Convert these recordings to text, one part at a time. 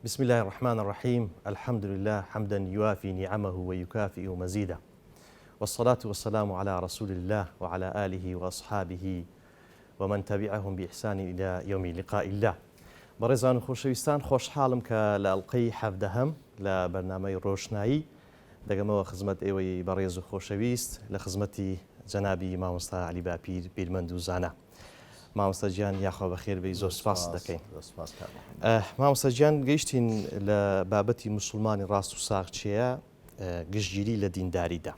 بسم اللە الرحمن الرحیم الحمد للە حمدا یوافی نعمه و یکافئ مزیدە والصلاة والسلام علی رسول اللە وعلی آله وأصحابه ومن تبعهم بإحسان إلى يوم لقاء اللە. بەڕێزان و خۆشەویستان خۆشحاڵم کە لە ئەڵقەی حەڤدەهەم لە بەرنامەی ڕۆشنایی دەگەمەوە خزمەت ئێوەی بەڕێز و خۆشەویست لە خزمەتی جەنابی مامۆستا عەلی باپیر بیرمەند و زانا. مامۆستا گیان یاخوا بەخێر بێی زۆر سپاست دەکەین. مامۆستا گیان گەیشتین لە بابەتی مسوڵمانی ڕاست و ساغ چێە گشتگیری لە دینداریدا.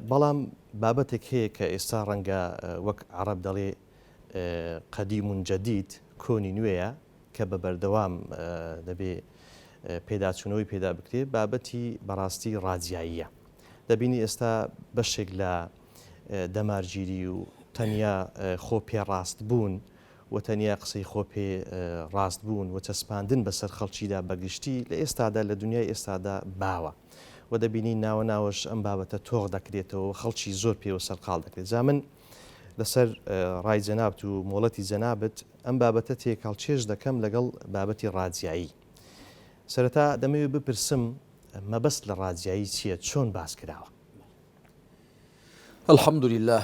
بەڵام بابەتێک هەیە کە ئێستا ڕەنگە وەک عەڕەب دەڵێ قدیم جدید کۆنی نوێیە کە بە بەردەوام دەبێ پێداچوونەوەی پێدا بکرێ بابەتی بەڕاستی ڕاجیاییە دەبینی ئێستا بەشێک لە دەمارگیری و تەنیا خۆ پێ ڕاست بوون و تەنیا قسەی خۆ پێ ڕاست بوون و چەسپاندن بەسەر خەڵکیدا بەگشتی لە ئێستادا لە دنیای ئێستادا باوە و دەبینی ناوە ناوەش ئەم بابەتە تۆخ دەکرێتەوە و خەڵکی زۆر پێوە سەرقاڵ دەکرێت جا من لەسەر ڕای جەنابت و مۆڵەتی جەنابت ئەم بابەتە تێکهەڵکێش دەکەم لەگەڵ بابەتی ڕاجیایی سەرەتا دەمەوێت بپرسم مەبەست لە ڕاجیایی چییە چۆن باس کراوە؟ الحمد لله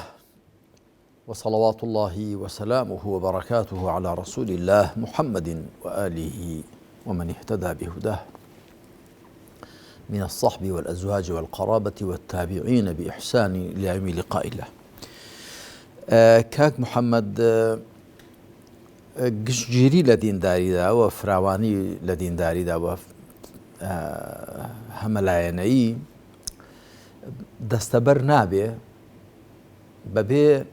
وصلوات اللە وسلامه وبرکاته علی رسول اللە محمد وآله ومن اهتدی بهداه من الصحب والأزواج والقرابة والتابعين بإحسان إلى يوم لقاء الله کاک محەممەد گشتگیری لە دینداریدا و فراوانی لە دینداریدا و هەمەلایەنەیی دەستەبەر نابێ بەبێ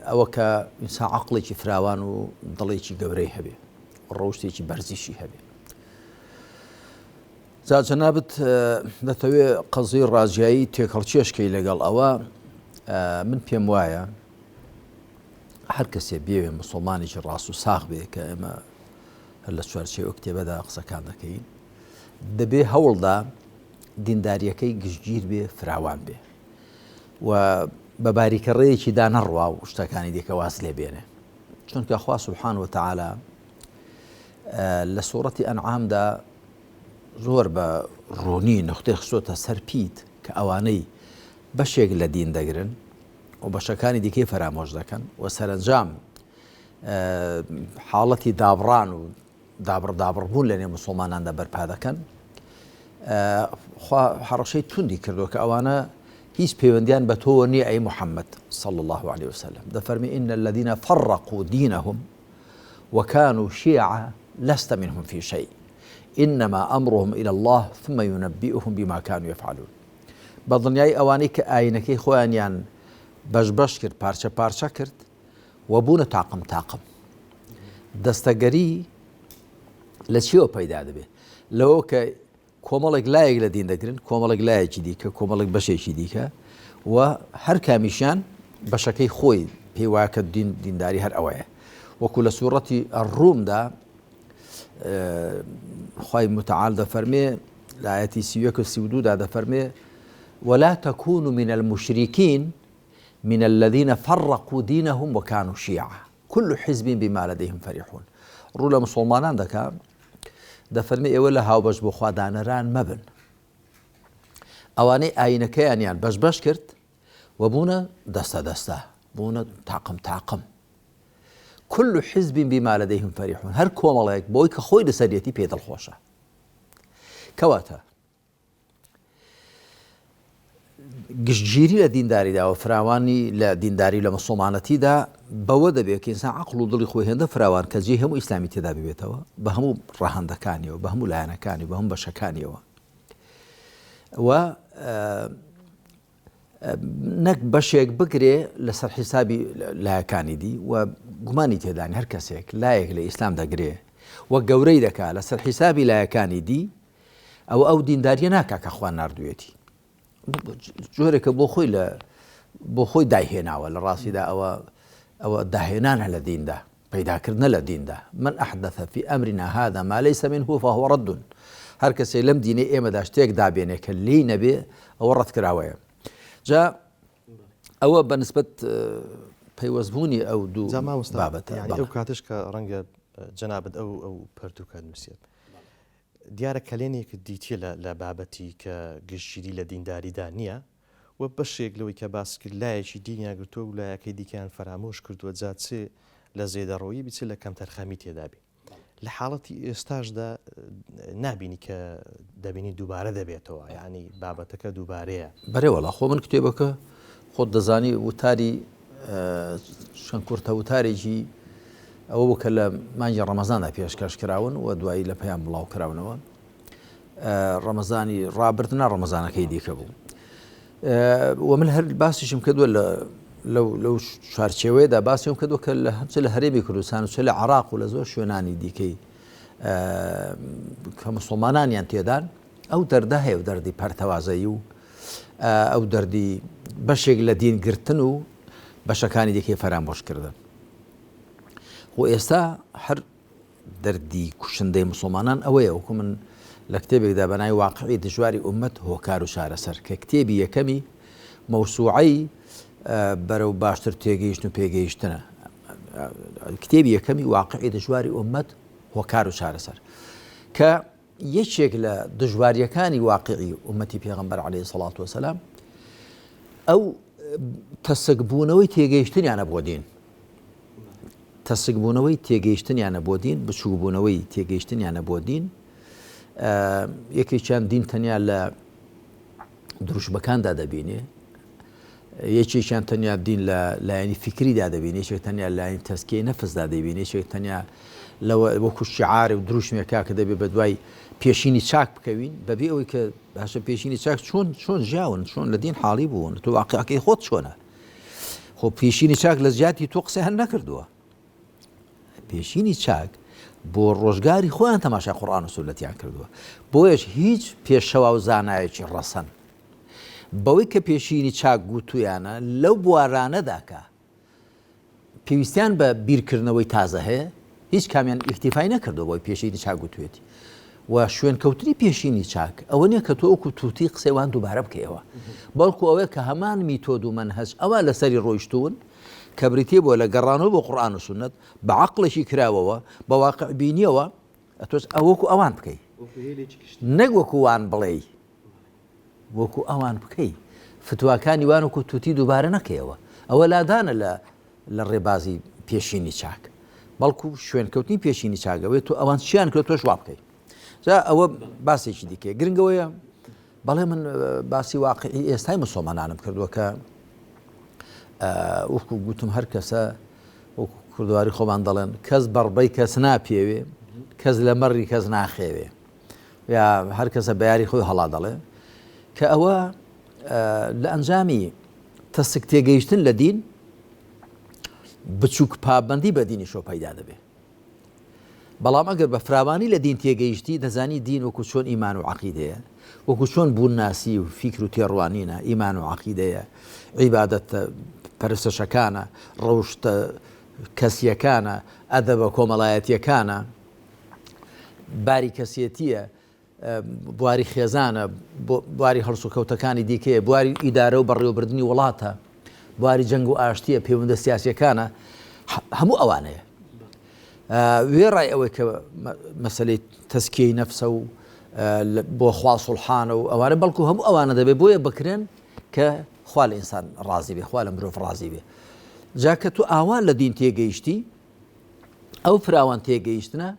ئەوە کە ئینسان عقلێکی فراوان و دڵێکی گەورەی هەبێ ڕەوشتێکی بەرزیشی هەبێ جا جەنابت دەتەوێ قەزی ڕازیایی تێکەڵکێشکەی لەگەڵ ئەوە من پێم وایە هەر کەسێ بێوێ مسلمانێکی ڕاست و ساغ بێ کە ئێمە هەر لە چوارچێوە کتێبەدا قسەکان دەکەین دەبێ هەوڵدا دینداریەکەی گشتگیر بێ فراوان بێ و بە باریکە ڕێیەکی دا نەڕوا و شتەکانی دیکە واز لێ بێنێ چونکە خوا سبحان وتعالی لە سوڕەتی ئەنعامدا زۆر بە ڕوونی نوختەی خستۆتە سەر پیت کە ئەوانەی بەشێک لە دین دەگرن و بەشەکانی دیکەی فەرامۆش دەکەن و سەرەنجام حاڵەتی دابڕان و دابڕ دابڕ بوون لەنێو موسڵماناندا بەرپا دەکەن، خوا هەڕەشەی توندی کردووە کە ئەوانە هیچ پەیوەندیان بە تۆوە نییە ئەی محەممەد صلی الله عليه وسلم دەفەرمی إن الذين فرقوا دينهم وكانوا شيعا لست منهم في شيء إنما أمرهم إلى الله ثم ينبئهم بما كانوا يفعلون بە دڵنیایی ئەوانەی کە ئاینەکەی خۆیانیان بەش بەش کرد پارچە پارچە کرد و بوونە تاقم تاقم. دەستەگەری لە چیەوە پەیدا دەبێت؟ لەوە کە کۆمەڵێک لایەک لە دین دەگرن، کۆمەڵێک لایەکی دیکە، کۆمەڵێک بەشێکی دیکە و هەر کامیشیان بەشەکەی خۆی پێی وایە کە دین دینداری هەر ئەوەیە. وەکو لە سوڕەتی الرومدا خوای متعال دەفەرمێ لە ئایەتی 31 و 32 دا دەفەرمێ ولا تكونوا من المشركين من الذین فرقوا دینهم وکانوا شیعا کل حزب بما لدیهم فریحون ڕوو لە مسوڵمانان دەکا دەفەرمێ ئێوە لە هاوبەش بۆ خوا دانەران مەبن ئەوانەی ئاینەکەیانیان بەش بەش کرد و بوونە دەستە دەستە بوونە تاقم تاقم كل حزب بما لديهم فرحون هەر کۆمەڵێک بۆی کە خۆی لەسەریەتی پێ دڵخۆشە کەواتە گشتگیری لە دینداریدا و فراوانی لە دینداری لە مسلمانەتیدا بەوە دەبێت کە ئینسان عقل و دڵی خۆی هێندە فراوان کە جێی هەموو ئیسلامی تێدا ببێتەوە بە هەموو ڕەهەندەکانیەوە بە هەموو لایەنەکانی بە هەموو بەشەکانیەوە و نەک بەشێک بگرێ لەسەر حیسابی لایەکانی دی و گومانی تێدانی هەر کەسێک لایەک لە ئیسلام دەگرێ و گەورەی دەکا لەسەر حیسابی لایەکانی دی ئەوە ئەو دینداریە ناکا کە خوا ناردوویەتی جۆرێکە بۆ خۆی لە بۆ خۆی دایهێناوە لە ڕاستیدا ئەوە ئەوە داهێنانە لە دیندا پەیداکردنە لە دیندا من أحدث في أمرنا هذا ما ليس منه فهو رد هەر کەسێک لەم دینەی ئێمەدا شتێک دابێنێ کە لێی نەبێ ئەوە ڕەتکراوەیە جا ئەوە بە نسبەت پەیوەستبوونی ئەو دوو بابەتە ئەو کاتش کە ڕەنگە. جەنابت ئەو ئەو پەرتووکە نووسیت دیارە کەلێنێکت دیتیە لە لە بابەتی کە گشتگیری لە دینداریدا نییە و بەشێک لەوەی کە باست کرد لایەکی دینیان گرتووە و لایەکەی دیکەیان فەرامۆش کردووە جا چ لە زێدەڕۆیی بی چ لە کەمتەرخەمی تێدا بی. لە حاڵەتی ئێستاشدا نابینی کە دەبینی دووبارە دەبێتەوە یعنی بابەتەکە دووبارەیە. بەرێ وەڵا خۆ من کتێبەکە خۆت دەزانی وتاری چەند کورتە وتارێکی ئەوە بوو کە لە مانگی ڕەمەزاندا پێشکەش کراون و دوایی لە پەیام بڵاو کراونەوە ڕەمەزانی ڕابرد نا ڕەمەزانەکەی دیکە بوو و من هەر باسیشم کردووە لە لەو لەو چوارچێوەیەدا باسیم کردووە کە لە هەمچە لە هەرێمی کوردستان و چ لە عراق و لە زۆر شوێنانی دیکەی کە مسلمانانیان تێدان ئەو دەردە هەیە و دەردی پەرتەوازەیی و ئەو دەردی بەشێک لە دین گرتن و بەشەکانی دیکەی فەرامۆشکردن خۆ ئێستا هەر دەردی کوشندەی مسوڵمانان ئەوەیە وەکو من لە کتێبێکدا بە ناوی واقعی دژواری ئومەت هۆکار و چارەسەر کە کتێبی یەکەمی مەوسوعەی بەرەو باشتر تێگەیشتن و پێگەیشتنە کتێبی یەکەمی واقعی دژواری ئومەت هۆکار و چارەسەر کە یەکێک لە دژواریەکانی واقعی ئومەتی پێغەمبەر عەلەیهی سەڵات وەسەلام ئەو تەسکبوونەوەی تێگەیشتنیانە بۆ دین تەسکبوونەوەی تێگەیشتنیانە بۆ دین، بچووکبوونەوەی تێگەیشتنیانە بۆ دین، یەکێکیان دین تەنیا لە دروشمەکاندا دەبینێ، یەکێکیان تەنیا دین لە لایەنی فیکریدا دەبینێ، یەکێک تەنیا لایەنی تەزکیەی نەفسدا دەبینێ، یەکێک تەنیا لەوە وەکو شیعار و دروشمێکا کە دەبێ بە دوای پێشینی چاک بکەوین بەبێ ئەوەی کە باشە پێشینی چاک چۆن چۆن ژیاون چۆن لە دین حاڵی بوون تۆ واقعەکەی خۆت چۆنە خۆ پێشینی چاک لە جیاتی تۆ قسەیان نەکردووە پێشینی چاک بۆ ڕۆژگاری خۆیان تەماشای قورآن و سوننەتیان کردووە بۆیەش هیچ پێشەوا و زانایەکی ڕەسەن بەوەی کە پێشینی چاک گوتویانە لەو بوارانەدا کە پێویستیان بە بیرکردنەوەی تازە هەیە، هیچ کامیان ئیکتیفای نەکردووە بەوەی پێشینی چاک گوتوێتی و شوێنکەوتنی پێشینی چاک ئەوە نییە کە تۆ وەکو تووتی قسەی وان دووبارە بکەیەوە، بەڵکو ئەوەیە کە هەمان میتۆد و مەنهەج ئەوان لەسەری ڕۆیشتوون کە بریتییە بووە لە گەڕانەوە بۆ قورئان و سوننەت بە عەقڵێکی کراوەوە، بە واقعبینییەوە، ئەتۆش وەکو ئەوان بکەی نەک وەکو وان بڵێی. وەکو ئەوان بکەی فتواکانی وان وەکو توتی دووبارە نەکەیەوە ئەوە لادانە لە لە ڕێبازی پێشینی چاک بەڵکو شوێنکەوتنی پێشینی چاک ئەوەیە تۆ ئەوان چیان کرد تۆش وا بکەی جا ئەوە باسێکی دیکە گرنگەوەیە بەڵێ من باسی واقعی ئێستای مسلمانانم کردووە کە وەکو گوتم هەر کەسە وەکو کوردواری خۆمان دەڵێن کەس بەڕبەی کەس ناپێوێ کەس لە مەڕی کەس ناخێوێ یا هەر کەسە بەیاری خۆی هەڵا دەڵێ کە ئەوە لە ئەنجامی تەسک تێگەیشتن لە دین بچووک پابندی بە دینی شۆ پەیدا دەبێ بەڵام ئەگەر بە فراوانی لە دین تێگەیشتی دەزانی دین وەکو چۆن ئیمان و عقیدەیە وەکو چۆن بوون ناسی و فیکر و تێڕوانینە ئیمان و عقیدەیە عیبادەت پەرستەشەکانە ڕەوشتە کەسیەکانە ئەدەبە کۆمەڵایەتیەکانە باری کەسێتییە، بواری خێزانە، بواری هەڵسوکەوتەکانی دیکەیە، بواری ئیدارە و بەڕێوەبردنی وڵاتە، بواری جەنگ و ئاشتییە، پەیوەندە سیاسییەکانە، هەموو ئەوانەیە. وێڕای ئەوەی کە مەسەلەی تەزکیەی نەفسە و بۆ خوا سوڵحانە و ئەوانە، بەڵکو هەموو ئەوانە دەبێت بۆیە بکرێن کە خوا لە ئینسان ڕازی بێ، خوا لە مرۆڤ ڕازی بێ. جا کە تۆ ئاوا لە دین تێگەیشتی، ئەو فراوان تێگەیشتنە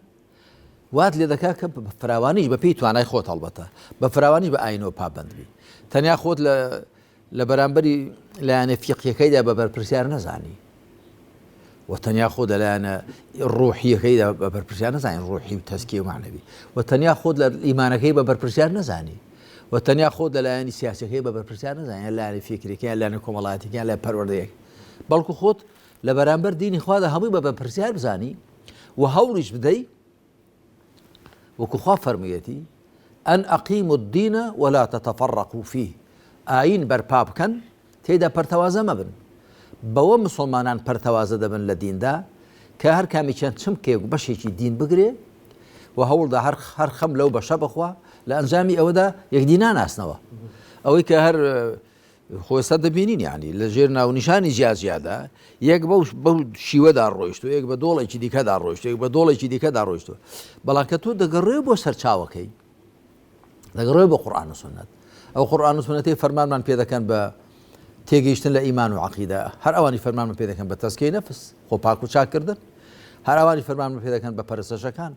وات لێ دەکات کە فراوانیش بە پێی توانای خۆت هەڵبەتە بە فراوانیش بە ئاینەوە پابند بی تەنیا خۆت لە لە بەرامبەری لایەنە فیقیەکەیدا بە بەرپرسیار نەزانی و تەنیا خۆ لەلایەنە ڕۆحیەکەیدا بە بەرپرسیار نەزانین ڕۆحی و تەسکی و معنەوی و تەنیا خۆت لە ئیمانەکەی بە بەرپرسیار نەزانی و تەنیا خۆت لەلایەنی سیاسەکەی بە بەرپرسیار نەزانین لایەنی فیکریەکەیان لایەنە کۆمەڵایەتیەکان لە پەروەردەیەک بەڵکو خۆت لە بەرامبەر دینی خوادا هەمووی بە بەرپرسیار بزانی و هەوڵیش بدەی وەکو خوا فەرموویەتی أن أقيموا الدين ولا تتفرقوا فيه ئاین بەرپا بکەن تێدا پەرتەوازە مەبن بەوە مسلمانان پەرتەوازە دەبن لە دیندا کە هەر کامێکیان چمکێک و بەشێکی دین بگرێ و هەوڵدا هەر هەر خەم لەو بەشە بخوا لە ئەنجامی ئەوەدا یەکدی ناناسنەوە ئەوەی کە هەر خۆ ئێستا دەبینین یانی لە ژێر ناونیشانی جیاجیادا یەک بەو بەو شیوەدا ڕۆیشتو یەک بە دۆڵێکی دیکەدا ڕۆیشتو یەک بە دۆڵێکی دیکەدا ڕۆیشتو بەڵام کە تۆ دەگەڕێ بۆ سەرچاوەکەی دەگەڕێ بۆ قورآن و سنت ئەو قورآن و سنەتی فەرمانمان پێ دەکەن بە تێگەیشتن لە ئیمان و عقیدە هەر ئەوانی فەرمانمان پێ دەکەن بە تەزکیەی نەفس خۆ پاک و چاککردن هەر ئەوانی فەرمانمان پێ دەکەن بە پەرستشەکان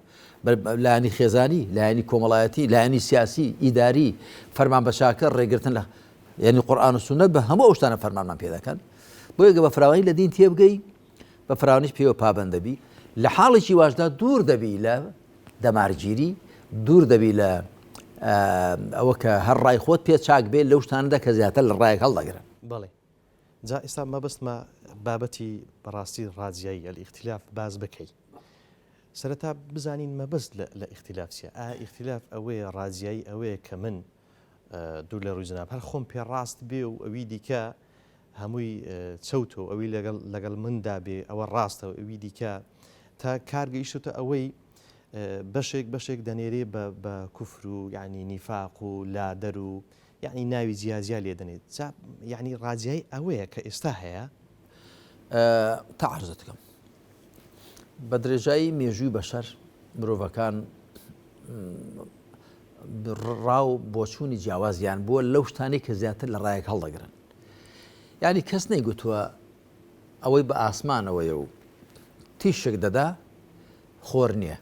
لایەنی خێزانی، لایەنی کۆمەڵایەتی، لایەنی سیاسی، ئیداری، فەرمان بە چاکە، ڕێگرتن لە یعنی قورئان و سوننەت بە هەموو ئەو شتانە فەرمانمان پێ دەکەن. بۆیە گە بە فراوانی لە دین تێبگەی، بە فراوانیش پێوە پابەند دەبی، لە حاڵێکی واشدا دوور دەبی لە دەمارگیری، دوور دەبی لە ئەوە کە هەر ڕای خۆت پێ چاک بێ لەو شتانەدا کە زیاتر لە ڕایەک هەڵدەگرن. بەڵێ جا ئێستا مەبەستمە بابەتی بەڕاستی ڕاجیایی الاختلاف باس بکەی. سەرەتا بزانین مەبەست لە ئیختیلاف چیە؟ ئایا ئیختیلاف ئەوەیە ڕاجیایی ئەوەیە کە من دوور لە ڕووی جەناب هەر خۆم پێ ڕاست بێ و ئەوی دیکە هەمووی چەوتە و ئەوی لەگەڵ لەگەڵ مندا بێ ئەوە ڕاستە و ئەوی دیکە تا کار گەیشتۆتە ئەوەی بەشێک بەشێک دەنێرێ بە بە کوفر و یعنی نیفاق و لادەر و یعنی ناوی جیاجیا لێ دەنێت جا یعنی ڕاجیایی ئەوەیە کە ئێستا هەیە تا عەرزت کەم بە درێژایی مێژووی بەشەر مرۆڤەکان ڕا و بۆچوونی جیاوازیان بووە لەو شتانەی کە زیاتر لە ڕایەک هەڵدەگرن یعنی کەس نەیگوتووە ئەوەی بە ئاسمانەوەیە و تیشک دەدا خۆر نییە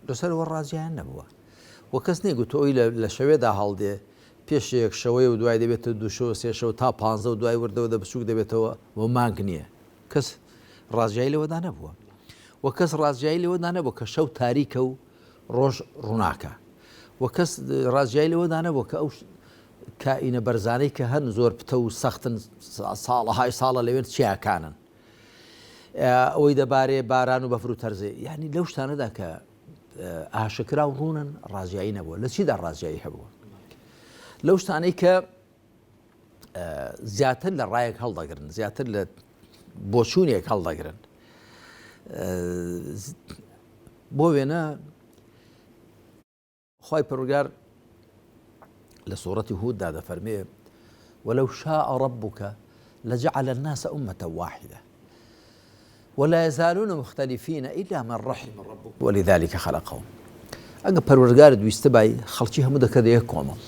لەسەرەوە ڕازیان نەبووە و کەس نەیگوتووە ئەوی لە شەوێدا هەڵدێ پێش یەک شەوەیە و دوای دەبێتە دوو شەوە سێ شەو تا پانزە و دوای وردەوە دە بچووک دەبێتەوە و مانگ نییە کەس ڕازیایی لەوەدا نەبووە و کەس ڕازیایی لەوەدا نەبوو کە شەو تاریکە و ڕۆژ ڕووناکە و کەس ڕازیایی لەوەدا نەبوو کە ئەو کائینە بەرزانەی کە هەن زۆر پتە و سەختن ساڵەهای ساڵە لەوێن چیاکانن ئەوەی دەبارێ باران و بەفر و تەرزێ یعنی لەو شتانەدا کە ئاشکرا و ڕوونن ڕازیایی نەبووە لە چیدا ڕازیایی هەبووە لەو شتانەی کە زیاتر لە ڕایەک هەڵدەگرن زیاتر لە بۆچوونێک هەڵدەگرن بۆ وێنە خی پەروەردگار لە سوڕەتی هوددا دەفەرمێ ولو شاء ربك لجعل الناس أمة واحدة ولا يزالون مختلفين إلا من رحم ربك ولذلك خلقهم ئەگە پەروەردگارت ویستبای خەڵکی هەموو دەکردە یەک کۆمەڵ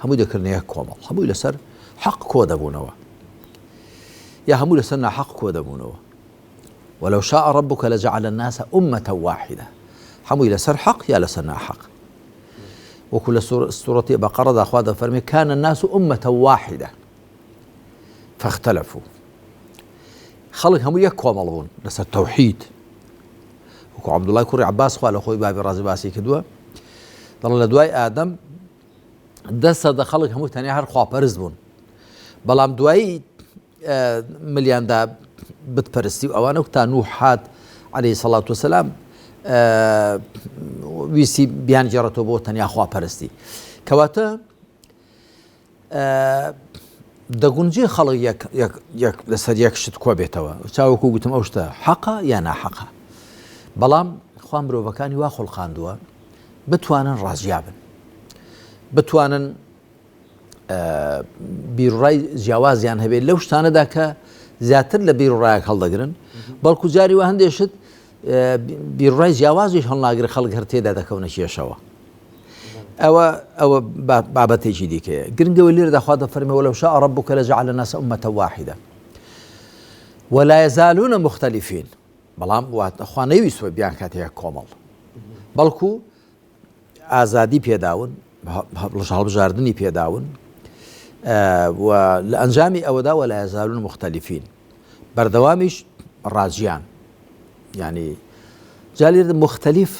هەموو دەکردنە یەک کۆمەڵ هەمووی لەسەر حەق کۆ دەبوونەوە یا هەموو لەسەر ناحەق کۆ دەبوونەوە ولو شاء ربك لجعل الناس أمة واحدة هەمووی لەسەر حەق یا لەسەر ناحەق وەکو لە سورەتی بەقەڕەدا خوا دەفەرمێ كان الناس أمة واحدة فاختلفوا خەڵک هەموو یەک کۆمەڵ بوون لەسەر تەوحید وەکو عەبدوڵای کوڕی عەباس خوا لە خۆی بابی ڕازی باسی کردووە دەڵێ لە دوای ئادەم دە سەدە خەڵک هەموو تەنیا هەر خواپەرست بوون بەڵام دوایی ملیاندا بتپەرستی و ئەوانە تا نوح هات عليه سەڵات وسلام ویستی بیان گێڕێتەوە بۆ تەنیا خواپەرستی کەواتە دەگونجێ خەڵک یەک یەک یەک لەسەر یەک شت کۆ بێتەوە چاوەکو گوتم ئەو شتە حەقە یا ناحەقە بەڵام خوا مرۆڤەکانی وا خوڵقاندووە بتوانن ڕازیا بن بتوانن بیرڕای جیاوازیان هەبێت لەو شتانەدا کە زیاتر لە بیرڕایەک هەڵدەگرن بەڵکو جاری وە هەندێک شت بیرڕای جیاوازیش هەڵناگرە خەڵک هەر تێدا دەکەونە کێشەوە ئەوە ئەوە بابەتێکی دیکەیە گرنگەوە لێرەدا خوا دەفەرمێ ولو شاء ربك لجعل الناس أمة واحدة ولا يزالون مختلفين بەڵام خوا نەیویستوە بیان کاتە یەک کۆمەڵ بەڵکو ئازادی پێداون هەڵبژاردنی پێداون و لە ئەنجامی ئەوەدا ولا يزالون مختلفين بەردەوامیش ڕاجیان یانی جا لێرە موختەلیف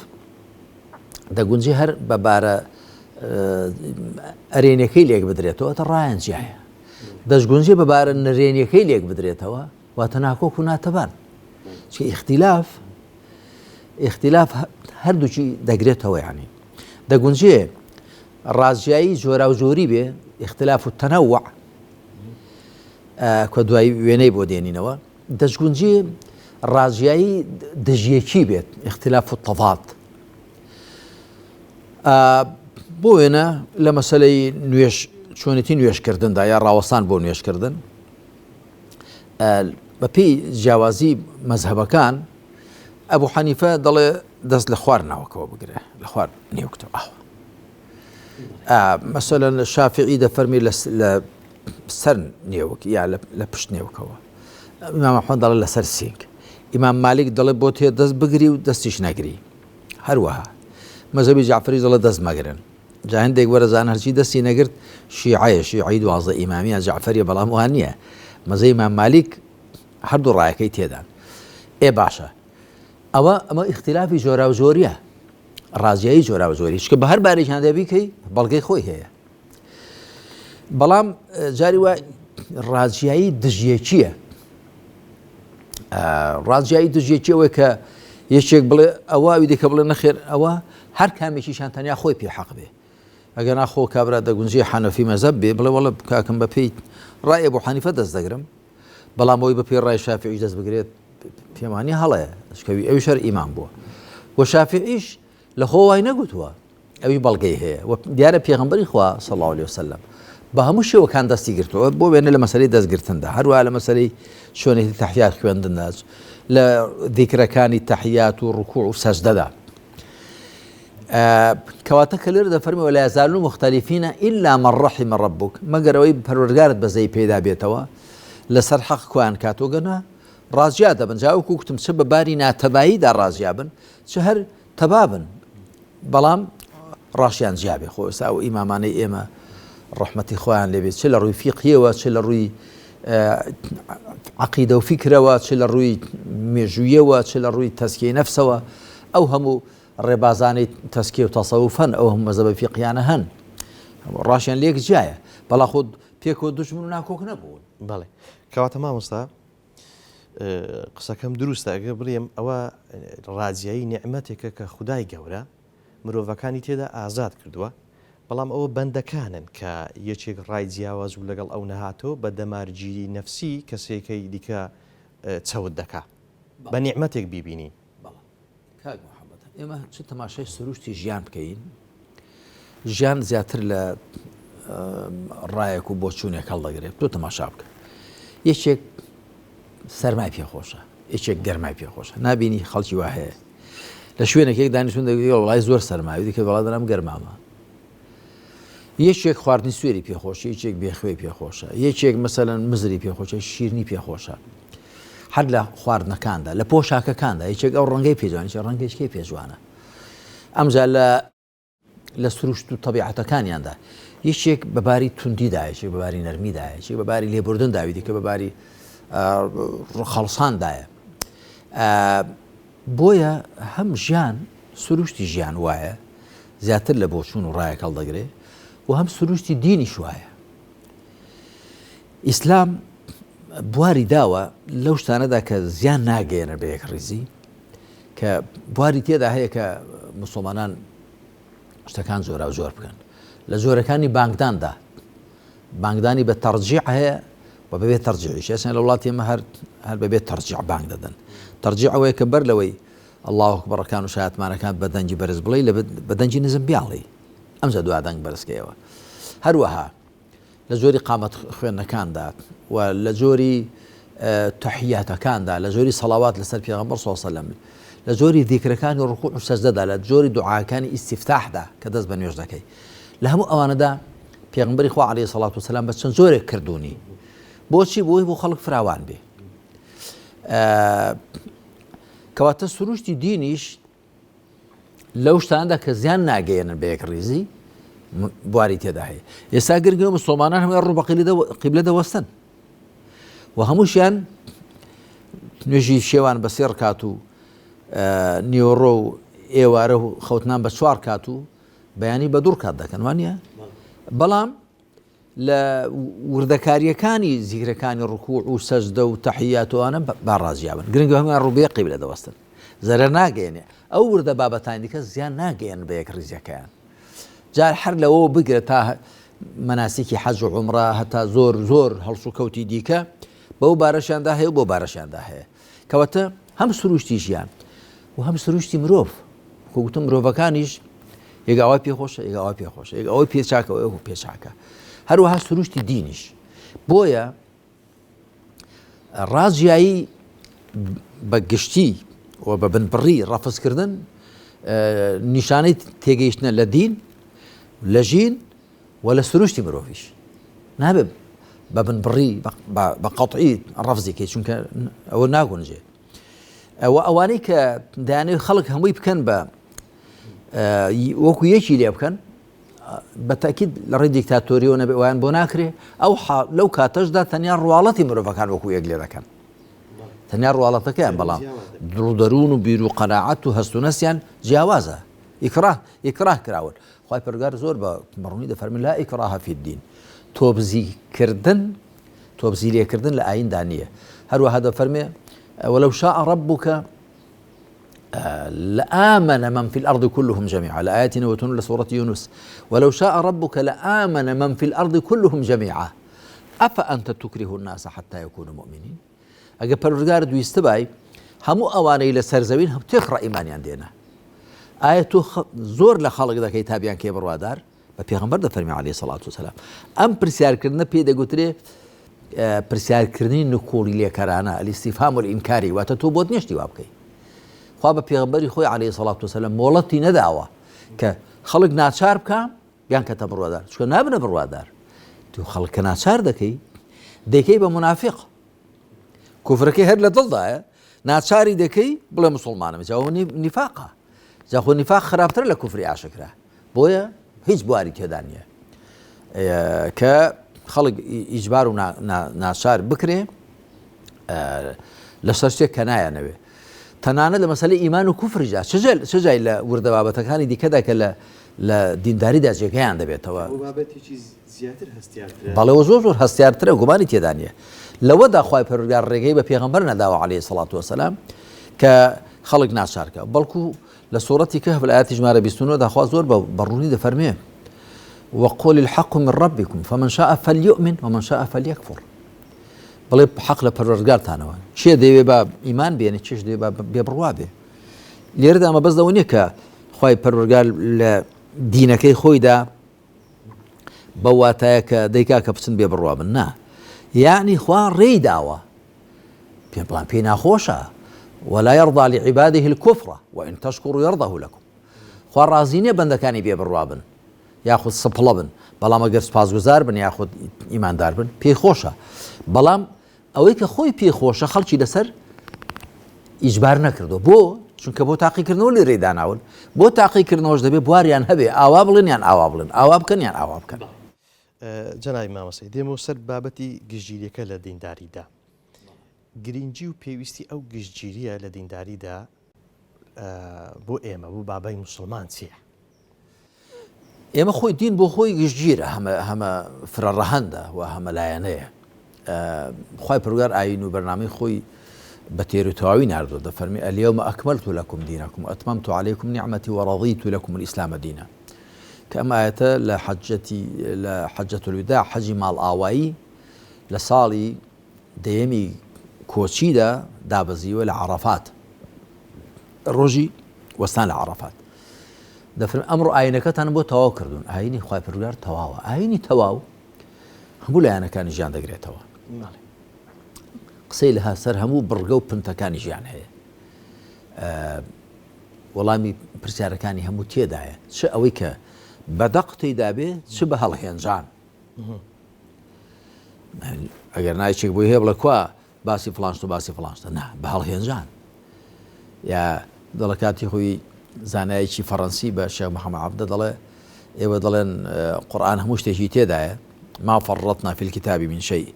دەگونجێ هەر بە بارە ئەرێنەکەی لێک بدرێتەوە تە ڕایان جیایە دەشگونجێ بە بارە نەرێنیەکەی لێک بدرێتەوە واتە ناکۆک و ناتەبان چ ئیختیلاف ئیختیلاف هەردووکی دەگرێتەوە ینی دەگونجێ ڕازیایی جۆرا و جۆری بێ ئیختلاف و تەنەوع کە دوای وێنەی بۆ دێنینەوە دەشگونجێ ڕاجیایی دژیەکی بێت، اختلاف التضاد. بۆ وێنە لە مەسەلەی نوێژ چۆنێتی نوێژکردندا یا ڕاوەستان بۆ نوێژکردن بەپێی جیاوازی مەزهەبەکان ئەبوو حەنیفە دەڵێ دەست لە خوار ناوەکەوە بگرە لە خوار نێوکتەوە ئاوە مەسەلەن شافعی دەفەرمی لە سەر نێوک یا لە پشت نێوکەوە ئیمام ئەحمەد دەڵێ لەسەر سینگ ئیمام مالیک دەڵێ بۆ تێ دەست بگری و دەستیش نەگری هەروەها مەزەبی جعفری دەڵێ دەست مەگرن جا هەندێک وەرەزان هەرچی دەستی نەگرت شیعەیە شیعی 12 ئیمامیان جعفریە بەڵام وان نییە مەزەی ئیمام مالیک هەردوو ڕایەکەی تێدان ئێ باشە ئەوە ئەمە ئیختلافی جۆراوجۆریە ڕازیایی جۆراوجۆری چکە بە هەر بارێکیان دەبیکەی بەڵگەی خۆی هەیە بەڵام جاری وا ڕاجیایی دژیەکیە ڕاجیایی دژیەکی ئەوەی کە یەکێک بڵێ ئەوە ئەوی دیکە بڵێ نەخێر ئەوە هەر کامێکیشان تەنیا خۆی پێ حەق بێ ئەگەر ناخۆ کابرا دەگونجێ حەنەفی مەزەب بێ بڵێ وەڵە کاکەم بە پێی ڕای ئەبوو حەنیفە دەست دەگرم بەڵام ئەوی بە پێی ڕای شافعیش دەست بگرێت پێمانی هەڵەیە شکەوی ئەوی شەر ئیمان بووە و شافعیش لە خۆ وای نەگوتووە ئەوی بەڵگەی هەیە و دیارە پێغەمبەری خوا صلی اللە علیه وسلم بە هەموو شێوەکان دەستی گرتووە بۆ وێنە لە مەسەلەی دەستگرتندا هەروە لە مەسەلەی چۆنێتی تەحیات خوێندندا لە ذیکرەکانی تەحیات و ڕکوع و سەجدەدا کەواتە کە لێرە دەفەرمی ولا يزالون مختلفين إلا من رحم ربك مەگەر ئەوەی پەروەردگارت بەزەی پێدا بێتەوە لەسەر حەق کوان کاتۆ گەنا ڕازیا دەبن جاوەکو کوتم چ بە باری ناتەباییدا ڕازیا بن چ هەر تەبا بن بەڵام ڕاشیان جیا بێ خۆ ئێستا ئەو ئیمامانەی ئێمە ڕەحمەتی خۆیان لێبێت چ لە ڕووی فیقیەوە چ لە ڕووی عقیدە و فیکرەوە چ لە ڕووی مێژوویەوە چ لە ڕووی تەسکی نەفسەوە ئەو هەموو ڕێبازانەی تەسکی و تەسەوفەن ئەو هەموو مەزەبە فیقیانە هەن ڕاشیان لێک جیایە بەڵا خۆ پێکەوە دوژمن و ناکۆک نەبوون. بەڵێ کەواتە مامۆستا قسەکەم دروستە ئەگەر بڵێم ئەوە ڕاجیایی نیعمەتێکە کە خودای گەورە مرۆڤەکانی تێدا ئازاد کردووە بەڵام ئەوە بەندەکانن کە یەکێک ڕای جیاواز و لەگەڵ ئەو نەهاتەوە بە دەمارگیری نەفسی کەسێکەی دیکە چەوت دەکا بە نیعمەتێک بیبینین. کاک محەممەد ئێمە چ تەماشای سروشتی ژیان بکەین ژیان زیاتر لە ڕایەک و بۆچوونێک هەڵدەگرێت تۆ تەماشا بکە یەکێک سەرمای پێخۆشە یەکێک گەرمای پێخۆشە نبینی خەڵکی وا هەیە لە شوێنێک دانیشتون دەگەڵ وڵای زۆر سەرماوی دیکە وڵا دەرم گەرمامە یەکێک خواردنی سوێری پێخۆشە یەکێک بێخوێی پێخۆشە یەکێک مەسەلەن مزری پێخۆشە شیرنی پێخۆشە هەر لە خواردنەکاندا لە پۆشاکەکاندا یەکێک ئەو ڕەنگەی پێجوان یەکێک ڕەنگێکەی پێجوانە ئەمجا لە لە سروشت و تەبیعەتەکانیاندا یەکێک بە باری توندیدا یەکێک بە باری نەرمیدا یەکێک بە باری لێبوردن داوی دیکە بە باری خەڵساندایە بۆیە هەم ژیان سروشتی ژیان وایە زیاتر لە بۆچوون و ڕایەک هەڵدەگرێ و هەم سروشتی دینیش وایە. ئیسلام بواری داوە لەو شتانەدا کە زیان ناگەیەنە بە یەکڕیزی کە بواری تێدا هەیە کە مسلمانان شتەکان زۆرا و زۆر بکەن لە زۆرەکانی بانکداندا بانگدانی بە تەرجیع هەیە و بەبێ تەرجیعیش ئێستا لە وڵاتی ئێمە هەر هەر بەبێ تەرجیع بانگ دەدەن تەرجیع ئەوەیە کە بەر لەوەی الله اکبرەکان و شایەتمانەکان بە دەنگی بەرز بڵێی لە بە دەنگی نزم بیاڵێی ئەمجا دوا دەنگ بەرزکەیەوە هەروەها لە جۆری قامەت خوێندنەکاندا و لە جۆری تەحیاتەکاندا لە جۆری سەڵاوات لەسەر پێغەمبەر صلی الله علیه وسلم لە جۆری ذیکرەکانی ڕکوع و سەجدەدا لە جۆری دوعاکانی ئیستیفتاحدا کە دەست بە نوێژ دەکەی لە هەموو ئەوانەدا پێغەمبەری خوا عەلەیهی سەڵات وسەلام بە چەند جۆرێک کردوونی بۆچی بۆی بۆ خەڵک فراوان بێ کەواتە سروشتی دینیش لەو شتاندا کە زیان ناگەیەنن بە یەک ڕیزی بواری تێدا هەیە ئێستا گرنگە مسلمانان هەموو ڕوو بە قیبلە دەوەستن و هەمووشیان نوێژی شێوان بە سێ ڕکات و نیۆڕۆ و ئێوارە و خەوتنان بە چوار کات و بەیانی بە دوو ڕکات دەکەن وانە بەڵام لە وردەکاریەکانی زیکرەکانی ڕکوع و سەجدە و تەحیات و ئەوانە با ڕازیا بن گرنگە هەموویان ڕوو بە یەک قیبلە دەوەستن زەرەر ناگەیەنێ ئەو وردە بابەتانی دیکە زیان ناگەیەن بە یەک ڕیزیەکەیان جار هەر لەوەوە بگرە تا مەناسیکی حەج و عومڕە هەتا زۆر زۆر هەڵسوکەوتی دیکە بەو بارەشیاندا هەیە و بۆ بارەشیاندا هەیە کەواتە هەم سروشتی ژیان و هەم سروشتی مرۆڤ خۆ گوتم مرۆڤەکانیش یەک ئاوای پێخۆشە یەک ئاوای پێخۆشە یەک ئەوەی پێ چاکە ئەوەی پێ چاکە. هەروەها سروشتی دینیش. بۆیە ڕاجیایی بە گشتی و بە بنبڕی ڕەفزکردن نیشانەی تێگەیشتنە لە دین، لە ژین و لە سروشتی مرۆڤیش. نابێ بە بنبڕی بە قەتعی ڕەفزی کەی چونکە ئەوە ناگونجێ. ئەوە ئەوانەی کە دەیانەوێت خەڵک هەمووی بکەن بە وەکو یەکی لێ بکەن بە تاکید لە ڕێی دیکتاتۆریەوە نەبێ وایان بۆ ناکرێ ئەو لەو کاتەشدا تەنیا ڕواڵەتی مرۆڤەکان وەکو یەک لێ دەکەن تەنیا ڕواڵەتەکەیان بەڵام دڵ و دەروون و بیر و قەناعەت و هەست و نەستیان جیاوازە ئیکراه ئیکراه کراون خوای پەروەردگار زۆر بە بەڕوونی دەفەرموێ لا ئیکراه فی الدین تۆبزی کردن تۆبزی لێکردن لە ئاییندا نییە هەروەها دەفەرمێ ولو شاء ربك لآمن من في الأرض كلهم جميعا لە ئاەتی نەوەتون لە سورة يونس ولو شاء ربك لآمن من في الأرض كلهم جميعا أفأنت تكره الناس حتى يكونوا مؤمنين ئەگە پەروەردگارت ویستبای هەموو ئەوانەی لەسەر زەوین هەم تێکڕا ئیمانیان دێنا ئایا تۆ زۆر لە خەڵک دەکەی تا بیان کەی بڕوادار بە پێغەمبەر دەفەرمی عەلەیهی سەڵات وسەلام ئەم پرسیارکردنە پێی دەگوترێ پرسیارکردنی نکوڵی لێکەرانە الاستفهام الانکاری واتە تۆ بۆت نیە شتی وا بکەی خوا بە پێغەمبەری خۆی عەلەیهی سەڵات وسەلام مۆڵەتی نەداوە کە خەڵک ناچار بکە بیان کەتە بڕوادار چونکە نابنە بڕوادار تو خەڵک کە ناچار دەکەی دەیکەی بە منافق کوفرەکەی هەر لە دڵدایە ناچاری دەکەی بڵێ مسلمانم جا ئەوە نیفاقە جا خۆ نیفاق خراپترە لە کوفری ئاشکرا بۆیە هیچ بواری تێدا نییە کە خەڵک ئیجبار و ناچار بکرێ لەسەر شتێک کە نایانەوێ تەنانەت لە مەسەلەی ئیمان و کوفریشدا چ جای لە وردە بابەتەکانی دیکەدا کە لە لە دینداریدا جێگەیان دەبێتەوە. ئەوە بابەتێکی زیاتر هەستیارترە. بەڵێ وە زۆر زۆر هەستیارترە گومانی تێدا نییە. لەوەدا خوای پەروەردگار ڕێگەی بە پێغەمبەر نەداوە علیە سڵات وسلام کە خەڵک ناچار کە بەڵکو لە سوڕەتی کەهف لە ئایەتی ژمارە 29 دا خوا زۆر بە ڕوونی دەفەرمێ وقل الحق من ربكم فمن شاء فليؤمن ومن شاء فليكفر بڵێ حەق لە پەروەردگارتانەوە کێ دەیەوێ با ئیمان بێنێ کێش دەیەوێ با بێ بڕوا بێ لێرەدا مەبەست لەوە نییە کە خوای پەروەردگار لە دینەکەی خۆیدا بەو واتایە کە دەیکا کە بچن بێ بڕوا بن نا یعنی خوا ڕێی داوە پێ بڵام پێی ناخۆشە ولا يرضى لعباده الكفر وإن تشكروا يرضه لكم خوا ڕازی نییە بەندەکانی بێ بڕوا بن یاخود سپڵە بن بەڵام ئەگەر سوپاسگوزار بن یاخود ئیماندار بن پێی خۆشە بەڵام ئەوەی کە خۆی پێی خۆشە خەڵکی لەسەر ئیجبار نەکردو بۆ چونکە بۆ تاقیکردنەوە لێرەی داناون بۆ تاقیکردنەوەش دەبێ بواریان هەبێ ئاوا بڵێن یان ئاوا بڵێن ئاوا بکەن یان ئاوا بکەن. جەنابی مامۆستای دێمەوە سەر بابەتی گشتگیریەکە لە دینداریدا گرنگی و پێویستی ئەو گشتگیریە لە دینداریدا بۆ ئێمە بۆ بابای موسڵمان چییە؟ ئێمە خۆی دین بۆ خۆی گشتگیرە هەمە هەمە فرە ڕەهەندە و هەمە لایەنەیە خوای پەروەردگار ئایین و بەرنامەی خۆی بە تێر و تەواوی ناردووە دەفەرمی اليوم أكملت لكم دينكم وأتممت عليكم نعمتي ورضيت لكم الإسلام دينا کە ئەم ئایەتە لە حەجەتی لە حەجەت الوداع حەجی ماڵئاوایی لە ساڵی دەیەمی کۆچیدا دابەزیوە لە عەڕەفات ڕۆژی وەستان لە عەڕەفات دەفرم ئەمڕۆ ئاینەکەتان بۆ تەواو کردوون ئاینی خوای پەروەردگار تەواوە ئاینی تەواو هەموو لایەنەکانی ژیان دەگرێتەوە قسەی لە سەر هەموو بڕگە و پنتەکانی ژیان هەیە وەڵامی پرسیارەکانی هەموو تێدایە چ ئەوەی کە بەدەق تێدابێ چ بە هەڵهێنجان ئەگەر نایچێک بۆی هەیە بڵێ کوا باسی فڵان شت و باسی فڵان شتە نا بە هەڵهێنجان یا دەڵە کاتی خۆی زانایەکی فەڕەنسی بە شێخ محەممەد عەبدە دەڵێ ئێوە دەڵێن قورئان هەموو شتێکی تێدایە ما فرطنا في الكتاب من شيء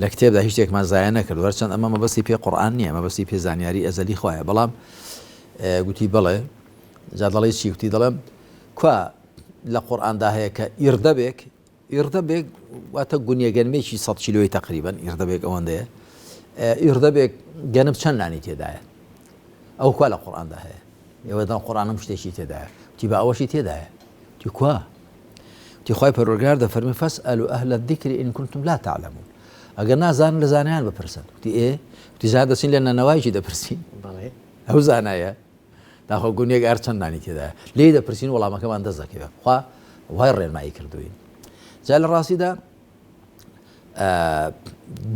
لە کتێبدا هیچ شتێکمان زایە نەکرد هەرچەند ئەمە مەبەستی پێ قورئان نییە مەبەستی پێ زانیاری ئەزەلی خوایە بەڵام گوتی بەڵێ جا دەڵێ چی گوتی دەڵێم کوا لە قورئاندا هەیە کە ئیردەبێک ئیڕدەبێک واتە گونیە گەنمێکی سە کیلۆی تقریبن ئیڕدەبێک ئەوەندەیە ئیڕدەبێک گەنم چەند نانی تێدایە ئەو کوا لە قورئاندا هەیە ئێوە دەڵێن قورئان هەموو شتێکی تێدایە وتی با ئەوەشی تێدایە وتی کوا وتی خوای پەروەردگار دەفەرمێ فاسألوا أهل الذكر إن كنتم لا تعلمون ئەگەر نازانن لە زانایان بپرسن وتی ئێ وتی جا دەچین لە نەنەوایەکی دەپرسین ئەو زانایە داخۆ گونیەک ئارد چەند نانی تێدایە؟ لێی دەپرسین وەڵامەکەمان دەست دەکەوێت. خوا وای ڕێنمایی کردووین. جا لە ڕاستیدا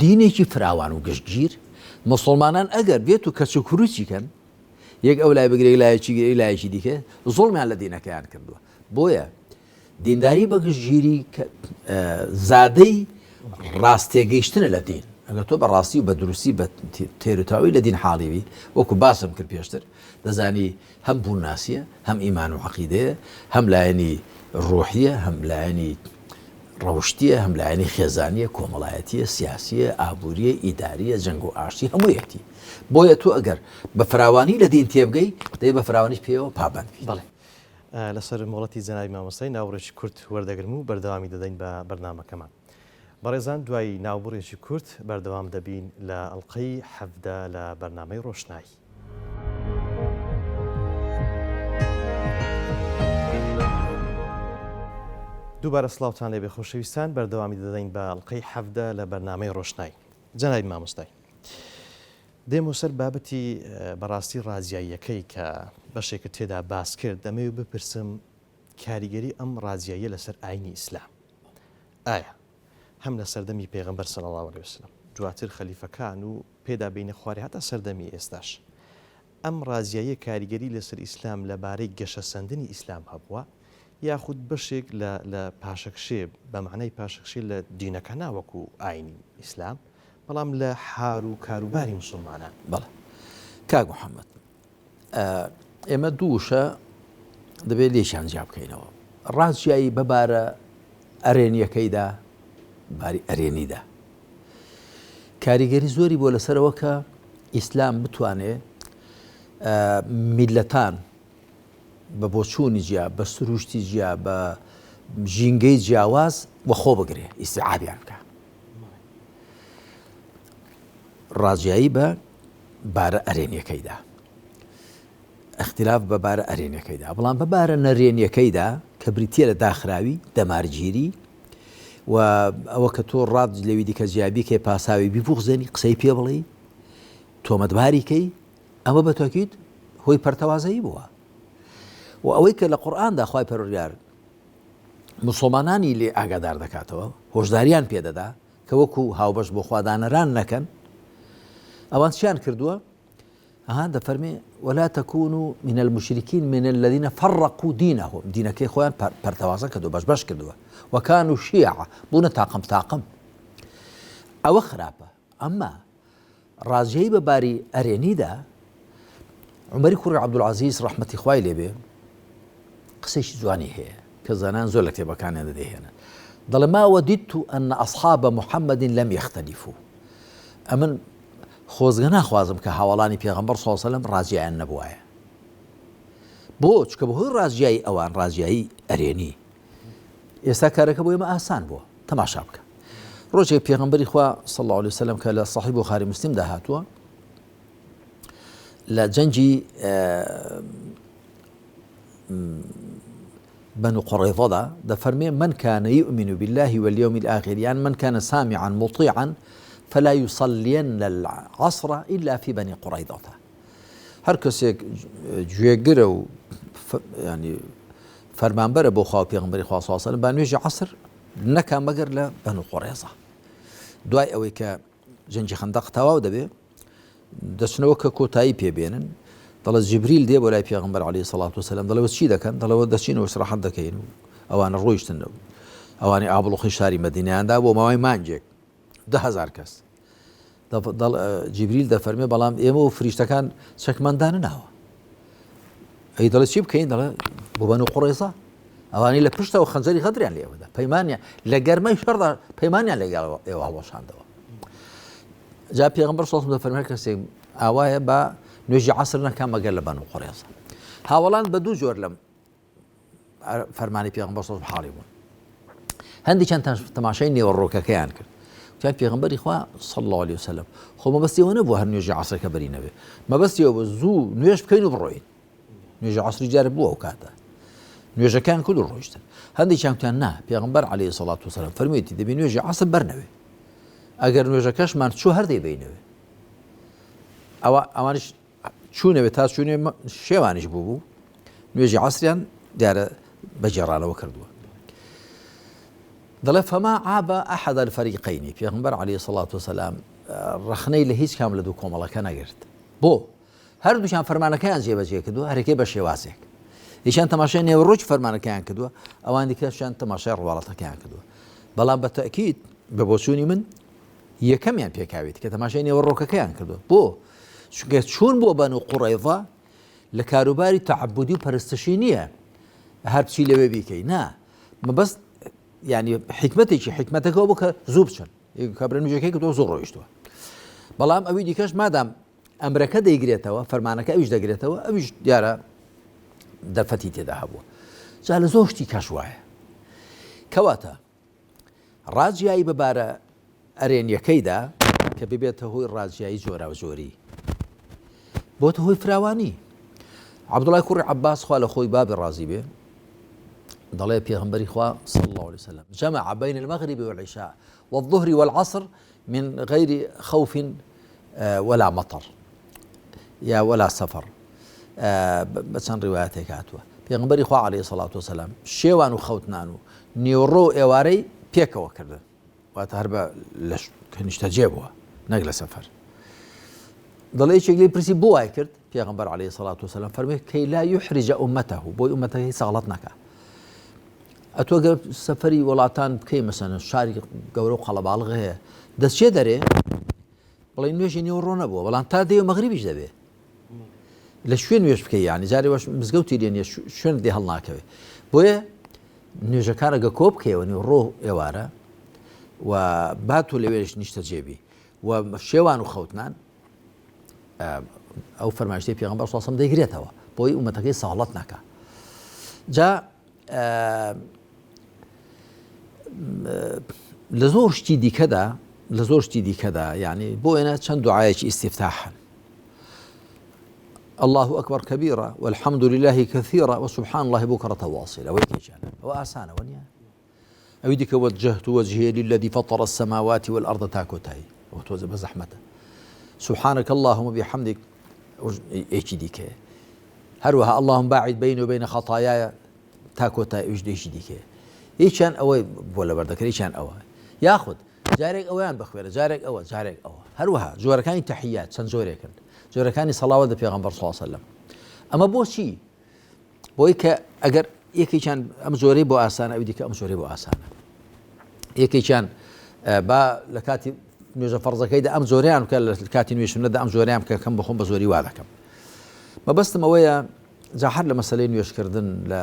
دینێکی فراوان و گشتگیر مسلمانان ئەگەر بێت و کەچ و کوروچی کەن یەک ئەو لای بگرێک لایەکی گرێ لایەکی دیکە زۆڵمیان لە دینەکەیان کردووە بۆیە دینداری بە گشتگیری زادەی ڕاستێگەیشتنە لە دین ئەگەر تۆ بە ڕاستی و بە دروستی بە تێروتاوی لە دین حاڵیوی وەکو باسم کرد پێشتر دەزانی هەم بوونناسیە هەم ئیمان و عقیدەیە هەم لایەنی ڕۆحیە هەم لایەنی ڕەوشتیە هەم لایەنی خێزانیە کۆمەڵایەتیە سیاسیە ئابووریە ئیداریە جەنگ و ئاشتی هەموویەتی بۆیە تۆ ئەگەر بە فراوانی لە دین تێبگەی دەی بە فراوانیش پێوە پابند بیت. بەڵێ لەسەر مۆڵەتی جەنابی مامۆستای ناوبڕێکی کورت وەردەگرم و بەردەوامی دەدەین بە بەرنامەکەمان. بەڕێزان دوای ناوبڕێکی کورت بەردەوام دەبین لە ئەڵقەی 17 لە بەرنامەی ڕۆشنایی. دووبارە سڵاوتان لێبێ خۆشەویستان بەردەوامی دەدەین بە ئەڵقەی 17 لە بەرنامەی ڕۆشنایی. جەنابی مامۆستای دێمەوە سەر بابەتی بەڕاستی ڕاجیاییەکەی کە بەشێکت تێدا باس کرد، دەمەوێت بپرسم کاریگەری ئەم ڕاجیاییە لەسەر ئاینی ئیسلام ئایا هەم لە سەردەمی پێغەمبەر صلی اللە علیه وسلم دواتر خەلیفەکان و پێدا بینە خوارێ هەتا سەردەمی ئێستاش ئەم ڕازیاییە کاریگەری لەسەر ئیسلام لەبارەی گەشەسەندنی ئیسلام هەبووە یاخود بەشێک لە لە پاشەکشێ بە مەعنای پاشەکشێ لە دینەکە نا وەکو ئاینی ئیسلام بەڵام لە حار و کاروباری موسڵمانان. بەڵێ کاک محەممەد ئێمە دوو وشە دەبێت لێکیان جیا بکەینەوە ڕاستجیایی بە بارە ئەرێنیەکەیدا باری ئەرێنیدا کاریگەری زۆری بۆ لەسەرەوە کە ئیسلام بتوانێ میلەتان بە بۆچوونی جیا بە سروشتی جیا بە ژینگەی جیاواز وەخۆ بگرێ ئیسعابیان بکە ڕاجیایی بە بارە ئەرێنیەکەیدا اختلاف بە بارە ئەرێنیەکەیدا بەڵام بە بارە نەرێنیەکەیدا کە بریتە لە داخراوی دەمارگیری و ئەوە کە تۆ ڕات لەوی دیکە جیابیکەی پاساوی بیبوخزێنی قسەی پێ بڵێ تۆمەتباری کەی ئەمە بە تاکید هۆی پەرتەوازەیی بووە و ئەوەی کە لە قورئاندا خوای پەروەردگار مسلمانانی لێ ئاگادار دەکاتەوە هۆشداریان پێدەدا کە وەکو هاوبەش بۆ خوادانەران نەکەن ئەوان چیان کردووە ئەها دەفەرمێ ولا تكونوا من المشركين من الذين فرقوا دينهم دینەکەی خۆیان پەرتەوازە کردو بەش بەش کردووە وكانوا شيعا بوونە تاقم تاقم ئەوە خراپە ئەمما ڕاجیایی بە باری ئەرێنیدا عومەری کوڕی عەبدولعەزیز ڕەحمەتی خوای لێ بێ قسەیەکی جوانی هەیە کە زانایان زۆر لە کتێبەکانیان دەهێنن دەڵێ ما وددت أن أصحاب محمد لم يختلفوا ئەمن خۆزگە ناخوازم کە هاوڵانی پێغەمبەر صلی الله علیه وسلم ڕاجیایان نەبوایە بۆ چکە بەهۆی ڕاجیایی ئەوان ڕاجیایی ئەرێنی ئێستا کارەکە بۆ ئێمە ئاسان بووە تەماشا بکە ڕۆژێک پێغەمبەری خوا صلی الله علیه وسلم کە لە صحیح بخاری مسلمدا هاتووە لە جەنگی بنو قريظة دەفەرمێ من كان يؤمن بالله واليوم الآخر یان من كان سامعا مطيعا فلا يصلين العصر إلا في بني قريظة هەر کەسێک گوێگرە و ینی فەرمانبەرە بۆ خوا و پێغەمبەری خوا صلی الله علیه و سلم با نوێژی عەسر نەکا مەگەر لە بەنو قوڕێزە دوای ئەوەی کە جەنگی خەندەق تەواو دەبێ دەچنەوە کە کۆتایی پێبێنن دەڵێ جبریل دێ بۆ لای پێغمبەر علیه سڵات وسلام دەڵێ چی دەکەن دەڵەوە دەچینەوە سراحەت دەکەین و ئەوانە ڕۆیشتن ئەوانی ئابڵوخی شاری مەدینیاندا بۆ ماوەی مانگێک 10هزار کەس جیبریل دەفەرمێ بەڵام ئێمە و فریشتەکان چەکمان دانەناوە ئەی دەڵێ چی بکەین دەڵێ بۆ بەنو قوڕێزە ئەوانەی لە پشتەوە خەنجەری غەدریان لێوەدا پەیمانیان لە گەرمەی شەڕدا پەیمانیان لەگەڵ ئێوە هەڵوەشاندەوە جا پێغمبەر صلی الله دەفەرمێ کەسێک ئاوایە بە نوێژی عەسر نەکا مەگەر لە بەنو قوڕێزە هاوەڵان بە دوو جۆر لەم فەرمانی پێغمبەر صلی حاڵی بوون هەندێکیان تەماشای نێوەڕۆکەکەیان کرد وتیان پێغمبەری خوا صلی الله علیه وسلم خۆ مەبەستی ئەوە نەبوو هەر نوێژی عەسرەکە بەری نەبێ مەبەستی ئەوە زوو نوێژ بکەین و بڕۆین نوێژی عەسری جارە بووە ئەو کاتە نوێژەکان کرد و ڕۆیشتن هەندێکیان وتیان نا پێغمبەر علیه الصلاة والسلام فەرموویەتی دەبی نوێژی عەسر بەرنەوێ ئەگەر نوێژەکەشمان چوو هەر دەیبەینەوێ ئەوە ئەوانش چوونەوێ تا چوونێ شێوانیش بوو بوو نوێژی عەسریان دیارە بەگێڕانەوە کردووە. دەڵێ فما عاب احد الفریقین پێغەمبەر علیە الصلوة والسلام ڕەخنەی لە هیچ کام لە دوو کۆمەڵەکە نەگرت بۆ هەردووکیان فەرمانەکەیان جێبەجێ کردووە هەرەکەی بە شێوازێک یشان تەماشای نێوەڕۆکی فەرمانەکەیان کردووە ئەوان دیکەشیان تەماشای ڕواڵەتەکەیان کردووە بەڵام بە تەکیید بە بۆچوونی من یەکەمیان پێکاوێت کە تەماشای نێوەڕۆکەکەیان کردووە بۆ چونکە چوون بۆ بەن و قوڕێڤە لە کاروباری تەعەبودی و پەرستشی نییە هەر بچی لەوێ بیکەی نا مەبەست ینی حکمتێکی حکمتەکەەوە بۆ کە زوو بچن کابرا نوێژەکەی کردەوە زۆر ڕۆیشتووە بەڵام ئەوی دیکەش مادام ئەمرەکە دەیگرێتەوە فەرمانەکە ئەویش دەگرێتەوە ئەویش دیارە دەرفەتی تێدا هەبووە جا لە زۆر شتی کەش وایە کەواتە ڕاجیایی بە بارە ئەرێنیەکەیدا کە ببێتە هۆی ڕاجیایی جۆراوجۆری بۆتە هۆی فراوانی عەبدوڵای کوڕی عەباس خوا لە خۆی بابی ڕازی بێ دەڵێ پێغمبەری خوا صلى الله عليه وسلم جمع بين المغرب والعشاء والظهر والعصر من غير خوف ولا مطر یا ولا سفر بە چەند ڕیوایەتێک هاتووە پێغمبەری خوا عەلەیهی سەڵات وسەلام شێوان و خەوتنان و نیوەڕۆ و ئێوارەی پێکەوە کردن واتە هەر بە لەش کە نیشتەجێ بووە نەک لە سەفەر دەڵێ یەکێک لێی پرسی بۆ وای کرد پێغمبەر عەلەیهی سەڵات وسەلام فەرمووی کەی لا یحرج ئومەتە بۆی ئومەتەکەی سەغڵەت نەکا ئەتۆ گەر سەفەری وڵاتان بکەی مەسەنە شاری گەورە و قەڵەباڵغ هەیە دەچێ دەرێ بڵێ نوێژی نیوەڕۆ نەبووە بەڵام تا دێ مەغریبیش دەبێ لە شوێن نوێژ بکەی یانی جارێ وەش مزگەوتی لێ نیە شوێن لێ هەڵناکەوێ بۆیە نوێژەکانە گە کۆ بکەیەوە نیوەڕۆ ئێوارە و بات و لەوێش نیشتە جێبی و شێوان و خەوتنان ئەو فەرمایشتەی پێغەمبەر صلی الله دەیگرێتەوە بۆی ئومەتەکەی ساڵەت ناکا جا لە زۆر شتی دیکەدا لە زۆر شتی دیکەدا یعنی بۆ وێنە چەند دوعاەکی ئیسیفتاح هەن الله أكبر كبيرا والحمد لله كثيرا وسبحان الله بكرة واصلا ويكيجان وآسانە وەنیە ئەوی دیکە وجهت وجهی للذی فطر السماوات والأرض تا کۆتایی ئەوە تۆزە بە زەحمەتە سبحانك اللهم بحمدك یەکی دیکەیە هەروەها اللهم باعد بيني وبين خطاياي تا کۆتایی ئەویش یەکی دیکەیە یەکیان ئەوەی بۆ لەبەر دەکرێت یەکیان ئەوە یاخود جارێک ئەویان بخوێنە جارێک ئەوە جارێک ئەوە هەروەها جۆرەکانی تەحیات چەند جۆرێکن جۆرەکانی سەڵاوات لە پێغەمبەر صلی الله علیه وسلم ئەمە بۆچی بۆی کە ئەگەر یەکێکیان ئەم زۆرەی بۆ ئاسانە ئەوی دیکە ئەم زۆرەی بۆ ئاسانە یەکێکیان با لە کاتی نوێژە فەرزەکەیدا ئەم زۆریان بکە لە کاتی نوێژ سوننەتدا ئەم زۆریان بکە کەم بخۆم بە زۆری وا دەکەم مەبەستم ئەوەیە جا هەر لە مەسلەی نوێژکردن لە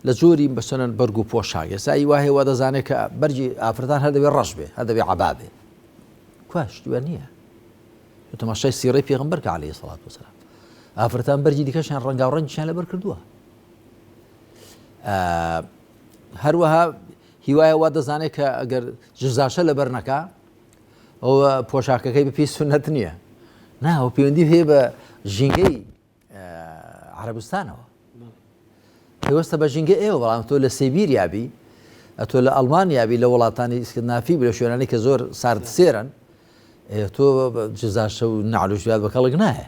لە جۆری بەسەرەن بەرگ و پۆشاک ئێستا ئی وایە وا دەزانێت کە بەرگی ئافرەتان هەر دەبێ ڕەش بێ هەر دەبێ عەبا بێ کوا شتوە نییە تۆ تەماشای سیڕەی پێغەمبەر کە عەلەیهی سەڵات وسەلام ئافرەتان بەرگی دیکەشیان ڕەنگاو ڕەنگیان لەبەر کردووە هەروەها هیوایە وا دەزانێت کە ئەگەر جزاشە لەبەر نەکا ئەوە پۆشاکەکەی بەپێی سونەت نییە ناوە پەیوەندی هەیە بە ژینگەی عەرەبستانەوە پەیوەستە بە ژینگە ئێوە بەڵام تۆ لە سیبیریا بی ئەتۆ لە ئەڵمانیا بی لە وڵاتانی ئیسکندنافی بی لە شوێنانی کە زۆر سارد سێرن تۆ جزاشە و نەعلوش یاد بە کەڵک نایە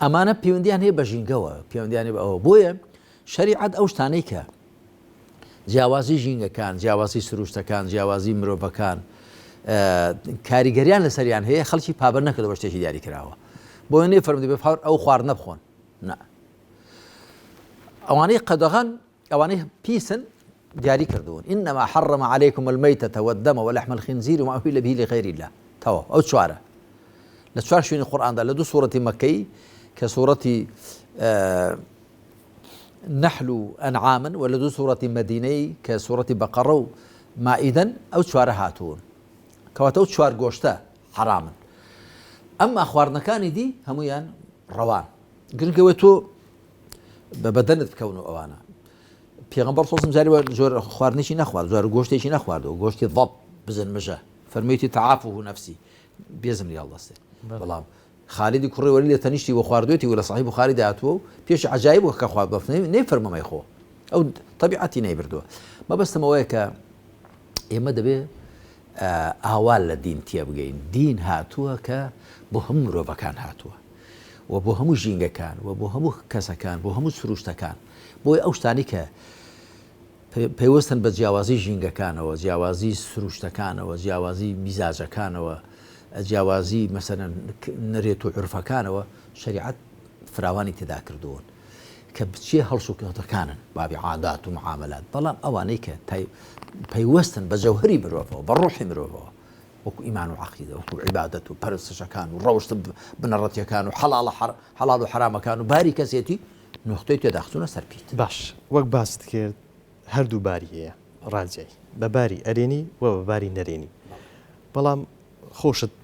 ئەمانە پەیوەندیان هەیە بە ژینگەوە پەیوەندیانی بە ئەوە بۆیە شەریعەت ئەو شتانەی کە جیاوازی ژینگەکان، جیاوازی سروشتەکان، جیاوازی مرۆڤەکان کاریگەریان لەسەریان هەیە خەڵکی پابەند نەکردوە بە شتێکی دیاری کراوە بۆیە نەی فەرموودی بە فەر ئەو خواردنە بخۆن نا ئەوانەی قەدەغەن ئەوانەی پیسن دیاری کردوون إنما حرم عليكم الميتة والدم ولحم الخنزير وما أهل به لغير الله تەواو ئەو چوارە لە چوار شوێنی قورئاندا لە دوو سوڕەتی مەکەی کە سوڕەتی نەحل و ئەنعامن و لە دوو سوڕەتی مەدینەی کە سوڕەتی بەقەڕە و مائیدەن ئەو چوارە هاتوون کەواتە ئەو چوار گۆشتە حەرامن ئەمما خواردنەکانی دی هەمویان ڕەوان گرنگەوە تۆ بە بەدەنت بکەون و ئەوانە پێغمبەر سۆسم جاری زۆر خواردنێکی نەخوارد زۆر گۆشتێکی نەخواردەوە گۆشتی ضەب بزن مژە فەرموویەتی تعافه نفسی بێزم لێ هەڵدەستێ بەڵام خالیدی کوڕی وەلید لە تەنیشتی وە خواردوێتی و لە صحیح بخاری دا هاتووە و پێشی عەجایب بووە کە خوارد بەس نەی فەرموو مەیخۆ ئەو تەبیعەتی نەیبردووە مەبەستم ئەوەیە کە ئێمە دەبێ ئاوا لە دین تێبگەین دین هاتووە کە بۆ هەموو مرۆڤەکان هاتووە و بۆ هەموو ژینگەکان و بۆ هەموو کەسەکان بۆ هەموو سروشتەکان بۆی ئەو شتانی کە. پەیوەستن بە جیاوازی ژینگەکانەوە، جیاوازی سروشتەکانەوە، جیاوازی میزاجەکانەوە، جیاوازی مەسەلەن نەرێت و عورفەکانەوە، شەریعەت فراوانی تێدا کردوون کە بچێ هەڵسوکەوتەکانن بابی عادات و معاملات، بەڵام ئەوانەی کە پەیوەستن بە جەوهەری مرۆڤەوە، بە ڕۆحی مرۆڤەوە، وەکو ئیمان و عەقیدە، وەکو عیبادەت و پەرستشەکان و ڕەوشتە بنەڕەتیەکان و حەڵاڵ و حەرامەکان و باری کەسێتی، نوختەی تێدا خستوونە سەر پیت. باش وەک باست کرد هەردوو باری هەیە ڕاجیای بە باری ئەرێنی و بە باری نەرێنی بەڵام خۆشت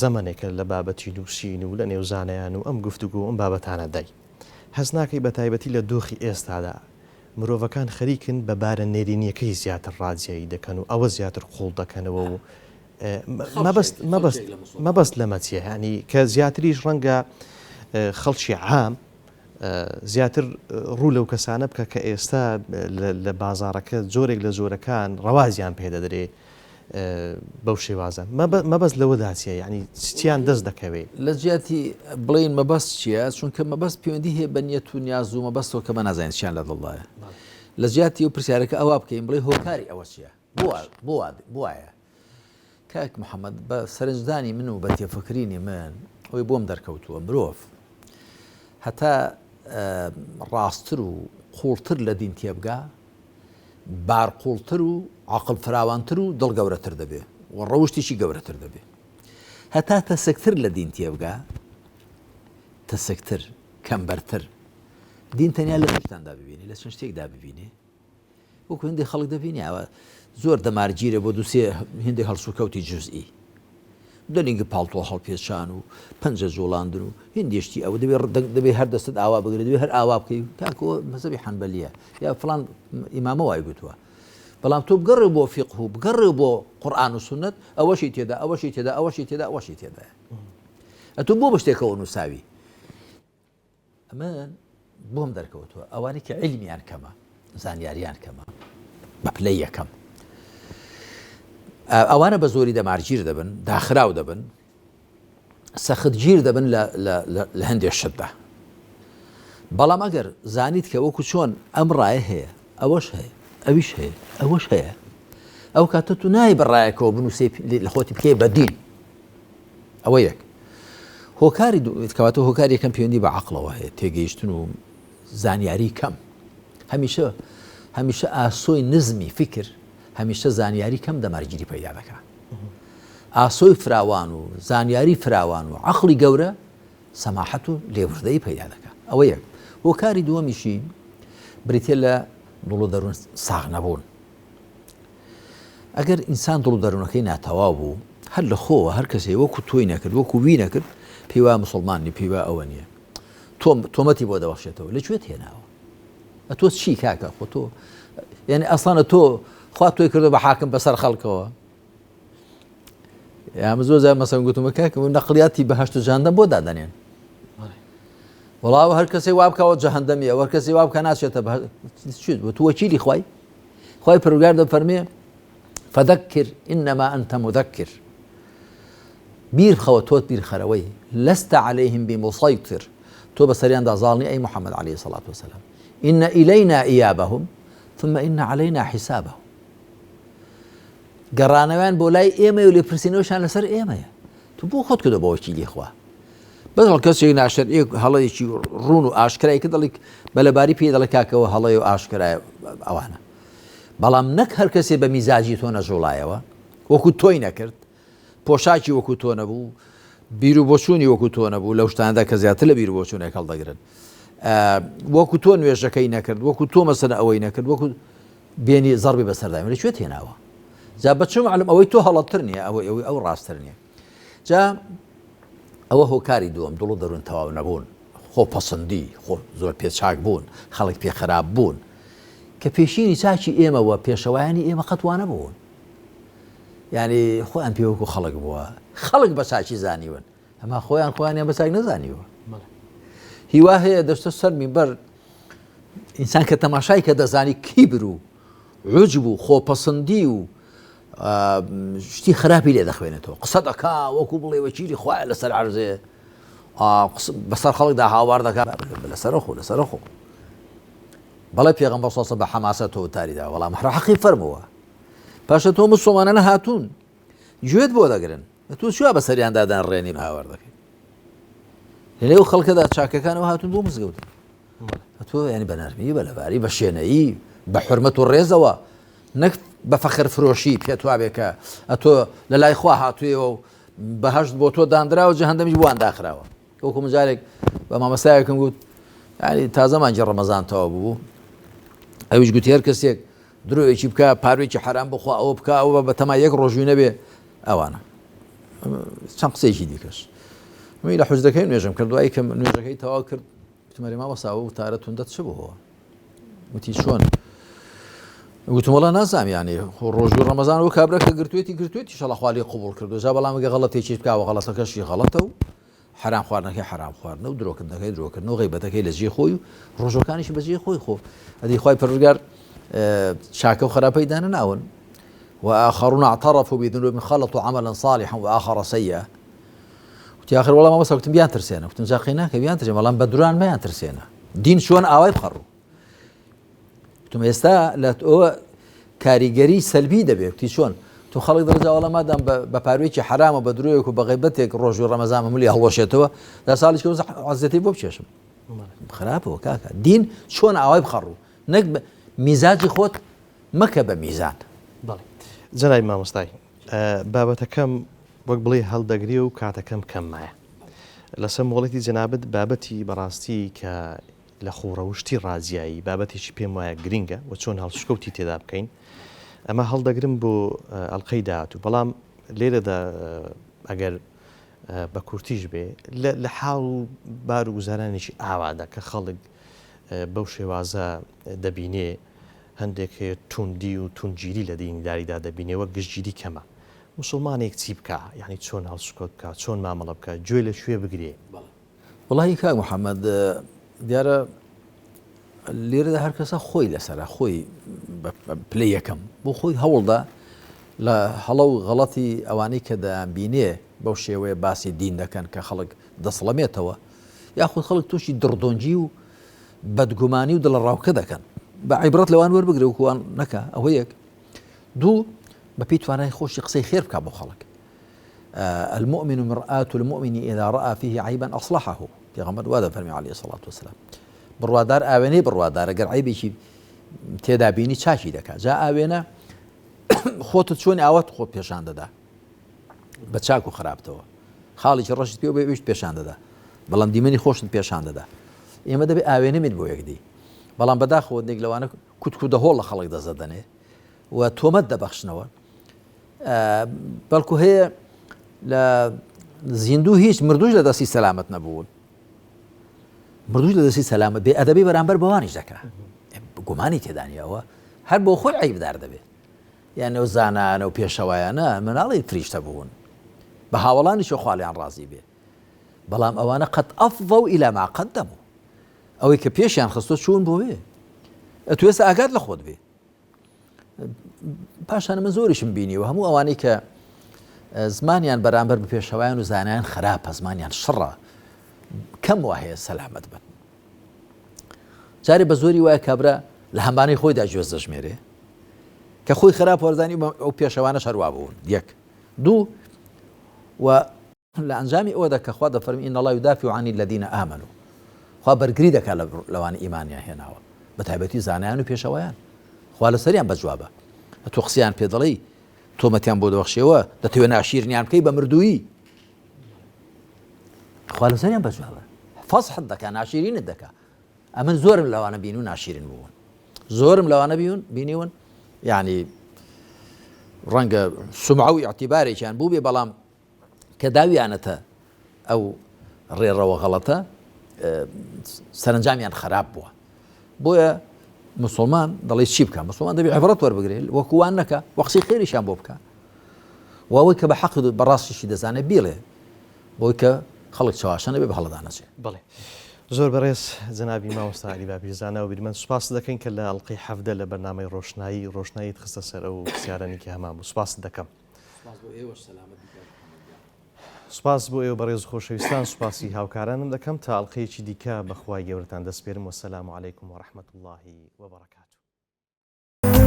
زەمەنێکە لە بابەتی نووسین و لە نێو زانایان و ئەم گفتوگۆ و ئەم بابەتانە دای هەست ناکەی بە تایبەتی لە دۆخی ئێستادا مرۆڤەکان خەریکن بە بارە نەرێنیەکەی زیاتر ڕاجیایی دەکەن و ئەوە زیاتر قوڵ دەکەنەوە و مەبەست مەبەست مەبەست لەمە چیە یانی کە زیاتریش ڕەنگە خەڵکی عام زیاتر ڕوو لەو کەسانە بکە کە ئێستا لە بازاڕەکە جۆرێک لە جۆرەکان ڕەوازیان پێدەدرێ بەو شێوازە مەبەست لەوەدا چیە یعنی چیان دەست دەکەوێت لە جیاتی بڵین مەبەست چییە چونکە مەبەست پەیوەندی هەیە بە نیەت و نیاز و مەبەستەوە کە بە نازانین چیان لە دڵدایە لە جیاتی و پرسیارەکە ئەوە بکەین بڵێ هۆکاری ئەوە چییە بۆ وایە کاک محەممەد بە سەرنجدانی من و بە تێفکرینی من ئەوەی بۆم دەرکەوتووە مرۆڤ هەتا ڕاستتر و قوڵتر لە دین تێبگا بار قوڵتر و عقل فراوانتر و دڵ گەورەتر دەبێ و ڕەوشتێکی گەورەتر دەبێ هەتا تەسکتر لە دین تێبگا تەسکتر کەمبەرتر دین تەنیا لە شتاندا ببینێ لە چەند شتێکدا ببینێ وەکو هەندێک خەڵک دەبینی ئەوە زۆر دەمارگیرە بۆ دوسێ هندێک هەڵسوکەوتی جزئی دەنگی پاڵتۆ هەڵپێچان و پەنجە جوڵاندن و هندێشتی ئەوە دەبێ دەبێ هەر دەستت ئاوا بگرێت دەبێ هەر ئاوا بکەی کاکۆ مەزەبی حەنبەلیە یا فلان ئیمامە وای گوتووە بەڵام تۆ بگەڕێ بۆ فیقه و بگەڕێ بۆ قورئان و سوننەت ئەوەشی تێدا ئەوەشی تێدا ئەوەشی تێدا ئەوەشی تێدا ئەتۆ بۆ بە شتێکەوە نووساوی ئەمە بۆم دەرکەوتووە ئەوانەی کە عیلمیان کەمە زانیاریان کەمە بە پلەی یەکەم ئەوانە بە زۆری دەمارگیر دەبن داخراو دەبن سەختگیر دەبن لە هەندێک شتدا بەڵام ئەگەر زانیت کە وەکو چۆن ئەم ڕایە هەیە ئەوەش هەیە ئەویش هەیە ئەوەش هەیە ئەو کاتە تو نای بەڕایەکەوە بنووسی لە خۆتی بکەی بە دین ئەوە یەک. هۆکاری دوو، کەواتە هۆکاری یەکەم پەیوەندی بە عەقڵەوە هەیە، تێگەیشتن و زانیاری کەم. هەمیشە هەمیشە ئاسۆی نزمی فیکر هەمیشە زانیاری کەم دەمارگیری پەیدا دەکا. ئاسۆی فراوان و زانیاری فراوان و عەقڵی گەورە سەماحەت و لێبوردەیی پەیدا دەکا. ئەوە یەک. هۆکاری دووەمیشی بریتیە لە دڵ و دەروون ساغ نەبوون. ئەگەر ئینسان دڵ و دەروونەکەی ناتەواو بوو هەر لە خۆوە هەر کەسێ وەکو تۆی نەکرد وەکو وی نەکرد پێی وایە موسڵمان نی پێی وایە ئەوە نییە تۆم تۆمەتی بۆ دەوەشێتەوە لە کوێت هێناوە ئەتۆ چی کاکە خۆ تۆ یعنی ئەسڵانە تۆ خوا تۆی کردو بە حاکم بەسەر خەڵکەوە یا من زۆر جار مەسەن گوتمە کاکە من نەقلیاتی بەهەشت و جەهەندەم بۆ دادەنێن وەڵا هەر کەسێ وا بکەوە جەهەندەمیە وەر کەسێ وا بکە ناچێتە چیت بۆ تو وەکیلی خوای خوای پەروەردگار دەفەرمێ فذكر إنما أنت مذكر بیر بخەوە تۆت بیرخەرەوەی لست عليهم بمسيطر تۆ بەسەریاندا زاڵ نی ئەی محمد عليه الصلاة والسلام إن إلينا إيابهم ثم إن علينا حسابهم گەڕانەوەیان بۆ لای ئێمەیە و لێپرسینەوەشیان لەسەر ئێمەیە تۆ بۆ خۆت کردو بە وەکیلی خوا بەس هەڵ کەسێک ناشەرعی هەڵەیەکی ڕوون و ئاشکرای کە دەڵێک بە لەباری پێی دەڵێ کاکەوە هەڵەیە و ئاشکرای ئەوانە بەڵام نەک هەر کەسێ بە میزاجی تۆ نەجوڵایەوە وەکو تۆی نەکرد پۆشاکی وەکو تۆ نەبوو بیر و بۆچوونی وەکو تۆ نەبوو لەو شتاندا کە زیاتر لە بیر و بۆچوونێک هەڵدەگرن وەکو تۆ نوێژەکەی نەکرد وەکو تۆ مەسەلە ئەوەی نەکرد وەکو بێنی زەڕبی بەسەردا لە کوێت هێناوە جا بە چ معلوم ئەوەی تۆ هەڵەتر نییە ئەوەی ئەوەی ئەو ڕاستتر نییە جا ئەوە هۆکاری دووەم دڵ و دەروون تەواو نەبوون خۆ پەسەندی خۆ زۆر پێچاک بوون خەڵک پێ خراپ بوون کە پێشینی چاکی ئێمەوە پێشەوایانی ئێمە قەت وانە بوون یعنی خۆیان پێوەکو خەڵک بووە خەڵک بە چاکی زانیون ئەما خۆیان خۆیانیان بە چاک نەزانیوە هیوا هەیە دەستە سەر مینبەر ئینسان کە تەماشای کە دەزانی کیبر و عجب و خۆپەسەندی و شتی خراپی لێ دەخوێنێتەوە قسە دەکا وەکو بڵێ وەکیلی خوایە لەسەر عەرزێ بەسەر خەڵکدا هاوار دەکات لەسەر خۆ لەسەر خۆ. بەڵێ پێغەمبەر صلی بە حەماسەتەوە وتاری دا بەڵام هەر حەقی فەرمووە پاشە تۆ مسوڵمانانە هاتوون گوێت بۆ دەگرن تۆ چوە بەسەریاندا دەنڕێنی هاوار دەکەی لەنێو خەڵکەدا چاکەکانەوە هاتوون بۆ مزگەوت تۆ ینی بە نەرمی بە لەباری بە شێنەیی بە حرمەت و ڕێزەوە نەک بە فەخر فرۆشی پێت وابێ کە ئەتۆ لە لای خوا هاتوویەوە و بەهشت بۆ تۆ دانراوە جەهەندەمیش بۆوان داخراوە وەکو من جارێک بە مامەستایەکم گوت ینی تازە مانگی ڕەمەزان تەواو بوو ئەویش گوتی هەر کەسێک درۆیەکی بکە پاروێکی حرام بخوا ئەوە بکە ئەوە بە تەما یەک ڕۆژوی نەبێ ئەوانە چەند قسەیەکی دیکەش من لە حوجرەکەی نوێژم کرد دوایی کە نوێژەکەی تەواو کرد وتم ئەرێ مامۆستا ئەو وتارە توندەت چ بووەوە؟ وتی چۆن؟ وتم وەڵا نازانم یانی خۆ ڕۆژوی ڕەمەزان و کابرا کە گرتوێتی گرتوێتی شەڵا خوا لێی قبوڵ کردو جا بەڵام گە غەڵەتێکیش بکا و غەڵەتەکەشی غەڵەتە و حەرام خواردنەکەی حەرام خواردنە و درۆکردنەکەی درۆکردن و غیبەتەکەی لە جێی خۆی و ڕۆژەکانیشی بە جێی خۆی خۆ ئەدی خوای پەروەردگار چاکە و خراپەی دانەناون وآخرون اعترفوا بذنوبهم خلطوا عملا صالحا وآخر سيئا وتی ئاخر وەڵا مامۆستا وتم بیان ترسێنە وتم جا قەی ناکە بیان ترسێنە بەڵام بە دران مەیان ترسێنە دین چۆن ئاوای بخەڕوو وتم ئێستا لە ئەوە کاریگەری سەلبی دەبێت وتی چۆن تو خەڵک دەڵێ وەڵا مادام بە پاروێکی حرامە بە درۆیەک و بە غیبەتێک ڕۆژی ڕەمەزان ملی هەڵوەشێتەوە دا ساڵیش کە عزەتی بۆ بچێشم خراپەوە کاکە دین چۆن ئاوای بخەڕوو نەک میزاجی خۆت مەکە بە میزان. بەڵێ جەنابی مامۆستای بابەتەکەم وەک بڵێی هەڵدەگرێ و کاتەکەم کەم مایە لەسەر مۆڵەتی جەنابت بابەتی بەڕاستی کە لە خووڕەوشتی ڕازیایی بابەتێکی پێم وایە گرینگە و چۆن هەڵسوکەوتی تێدا بکەین ئەمە هەڵدەگرم بۆ ئەڵلقەی داهاتوو بەڵام لێرەدا ئەگەر بە کورتیش بێ لە حاڵ و بار و گوزارانێکی ئاوادا کە خەڵک بەو شێوازە دەبینێ هەندێک هەیە توندی و توندگیری لە دینداریدا دەبینێ وەک گشتگیری کەمە. موسڵمانێک چی بکا؟ یانی چۆن هەڵسوکەوت بکا؟ چۆن مامەڵە بکا؟ گوێ لە کوێ بگرێ؟ وەڵاهی کاک محەممەد دیارە لێرەدا هەر کەسە خۆی لەسەرە خۆی پلەی یەکەم بۆ خۆی هەوڵدا لە هەڵە و غەڵەتی ئەوانەی کە دەیانبینێ بەو شێوەیە باسی دین دەکەن کە خەڵک دەسڵەمێتەوە یاخود خەڵک تووشی دڕدۆنگی و بەدگومانی و دڵەڕاوکە دەکەن بە عیبرەت لەوان وەربگرە وکوان نەکە ئەوە یەک دوو بەپێی توانای خۆشی قسەی خێر بکە بۆ خەڵک المؤمن مرآة المؤمن إذا رأى فيه عيبا أصلحه پێغەمبەر وا دەفەرمی علیه الصلاة والسلام بڕوادار ئاوێنەی بڕوادارە گەر عیبێکی تێدا بینی چاکی دەکات جا ئاوێنە خۆتت چۆن ئاوات خۆ پێشان دەدا بە چاک و خراپتەوە خاڵێکی ڕەشت پێ بێ ئەویشت پێشان دەدا بەڵام دیمەنی خۆشت پێشان دەدا ئێمە دەبێ ئاوێنەمیت بۆ یەکدی بەڵام بەداخەوە دێک لەوانە کوتک و دەهۆڵ لە خەڵک دەزەدەنێ و تۆمەت دەبەخشنەوە بەڵکو هەیە لە زیندوو هیچ مردوش لە دەستی سەلامەت نەبوون مردوش لە دەستی سەلامەت بێ ئەدەبی بەرامبەر بەوانیش دەکا گومانی تێدانیەوە هەر بۆ خۆی عیبدار دەبێت یان ئەو زانایانە و پێشەوایانە مناڵی فریشتە بوون بە هاوەڵانیشەوە خوا لێیان ڕازی بێ بەڵام ئەوانە قەت ئەفضەو ئیلا ما قەدەمو ئەوەی کە پێشیان خستۆ چوون بۆ وێ ئەتو ئێستا ئاگات لە خۆت بێ پاشان من زۆریشم بینیوە هەموو ئەوانەی کە زمانیان بەرامبەر بە پێشەوایان و زانایان خراپە زمانیان شڕە کەم وا هەیە سەلامەت بن جارێ بە زۆری وایە کابرا لە هەمانەی خۆیدا گوێز دەژمێرێ کە خۆی خراپ وەرزانی ئەو پێشەوانە شەروا بوون یەک دوو و لە ئەنجامی ئەوەدا کە خوا دەفەرمی إن الله يدافع عن الذين آمنوا خوا بەرگری دەکات لەوانە ئیمانیان هێناوە بە تایبەتی زانایان و پێشەوایان خوا لەسەریان بەجوابە تۆ قسەیان پێ دەڵێی تۆمەتیان بۆ دەبەخشێەوە دەتەوێ ناشیرنیان بکەی بە مردوویی خوا لەسەریان بەجوابە فەسحت دەکا ناشیرینت دەکا ئەمن زۆرم لەوانە بین و ناشیرن بوون زۆرم لەوانە بیون بینیون یعنی ڕەنگە سمعە و اعتیبارێکیان بوو بێ بەڵام کە داویانەتە ئەو ڕێڕەوە غەڵەتە سەرنجامیان خراپ بووە بۆیە مسلمان دەڵێ چی بکە مسلمان دەبێ عبرەت وەربگرێت وەکووان نەکە وەخسی خێریشان بۆ بکە وەوەی کە بە حەق بەڕاستیشی دەزانێت بیڵێ بۆی کە خەڵک چەواشە نەبێ بە هەڵەدا نەچێ. بەڵێ زۆر بەڕێز جەنابی مامۆستا عەلی باپیر زانا و بیرمەند سوپاست دەکەین کە لە ئەڵقەی 17 لە بەرنامەی ڕۆشنایی ڕۆشناییت خستە سەر ئەو پرسیارانەی کە هەمان بوو سوپاست دەکەم. سوپاس بۆ ئێوەش سەلامەت بی کاک محەمەد گیان. سوپاس بۆ ئێوە بەڕێز و خۆشەویستان، سوپاسی هاوکارانم دەکەم، تا ئەڵقەیەکی دیکە بە خوای گەورەتان دەسپێرم، وەسەلام علیکم ورحمە اللە وبرکاته.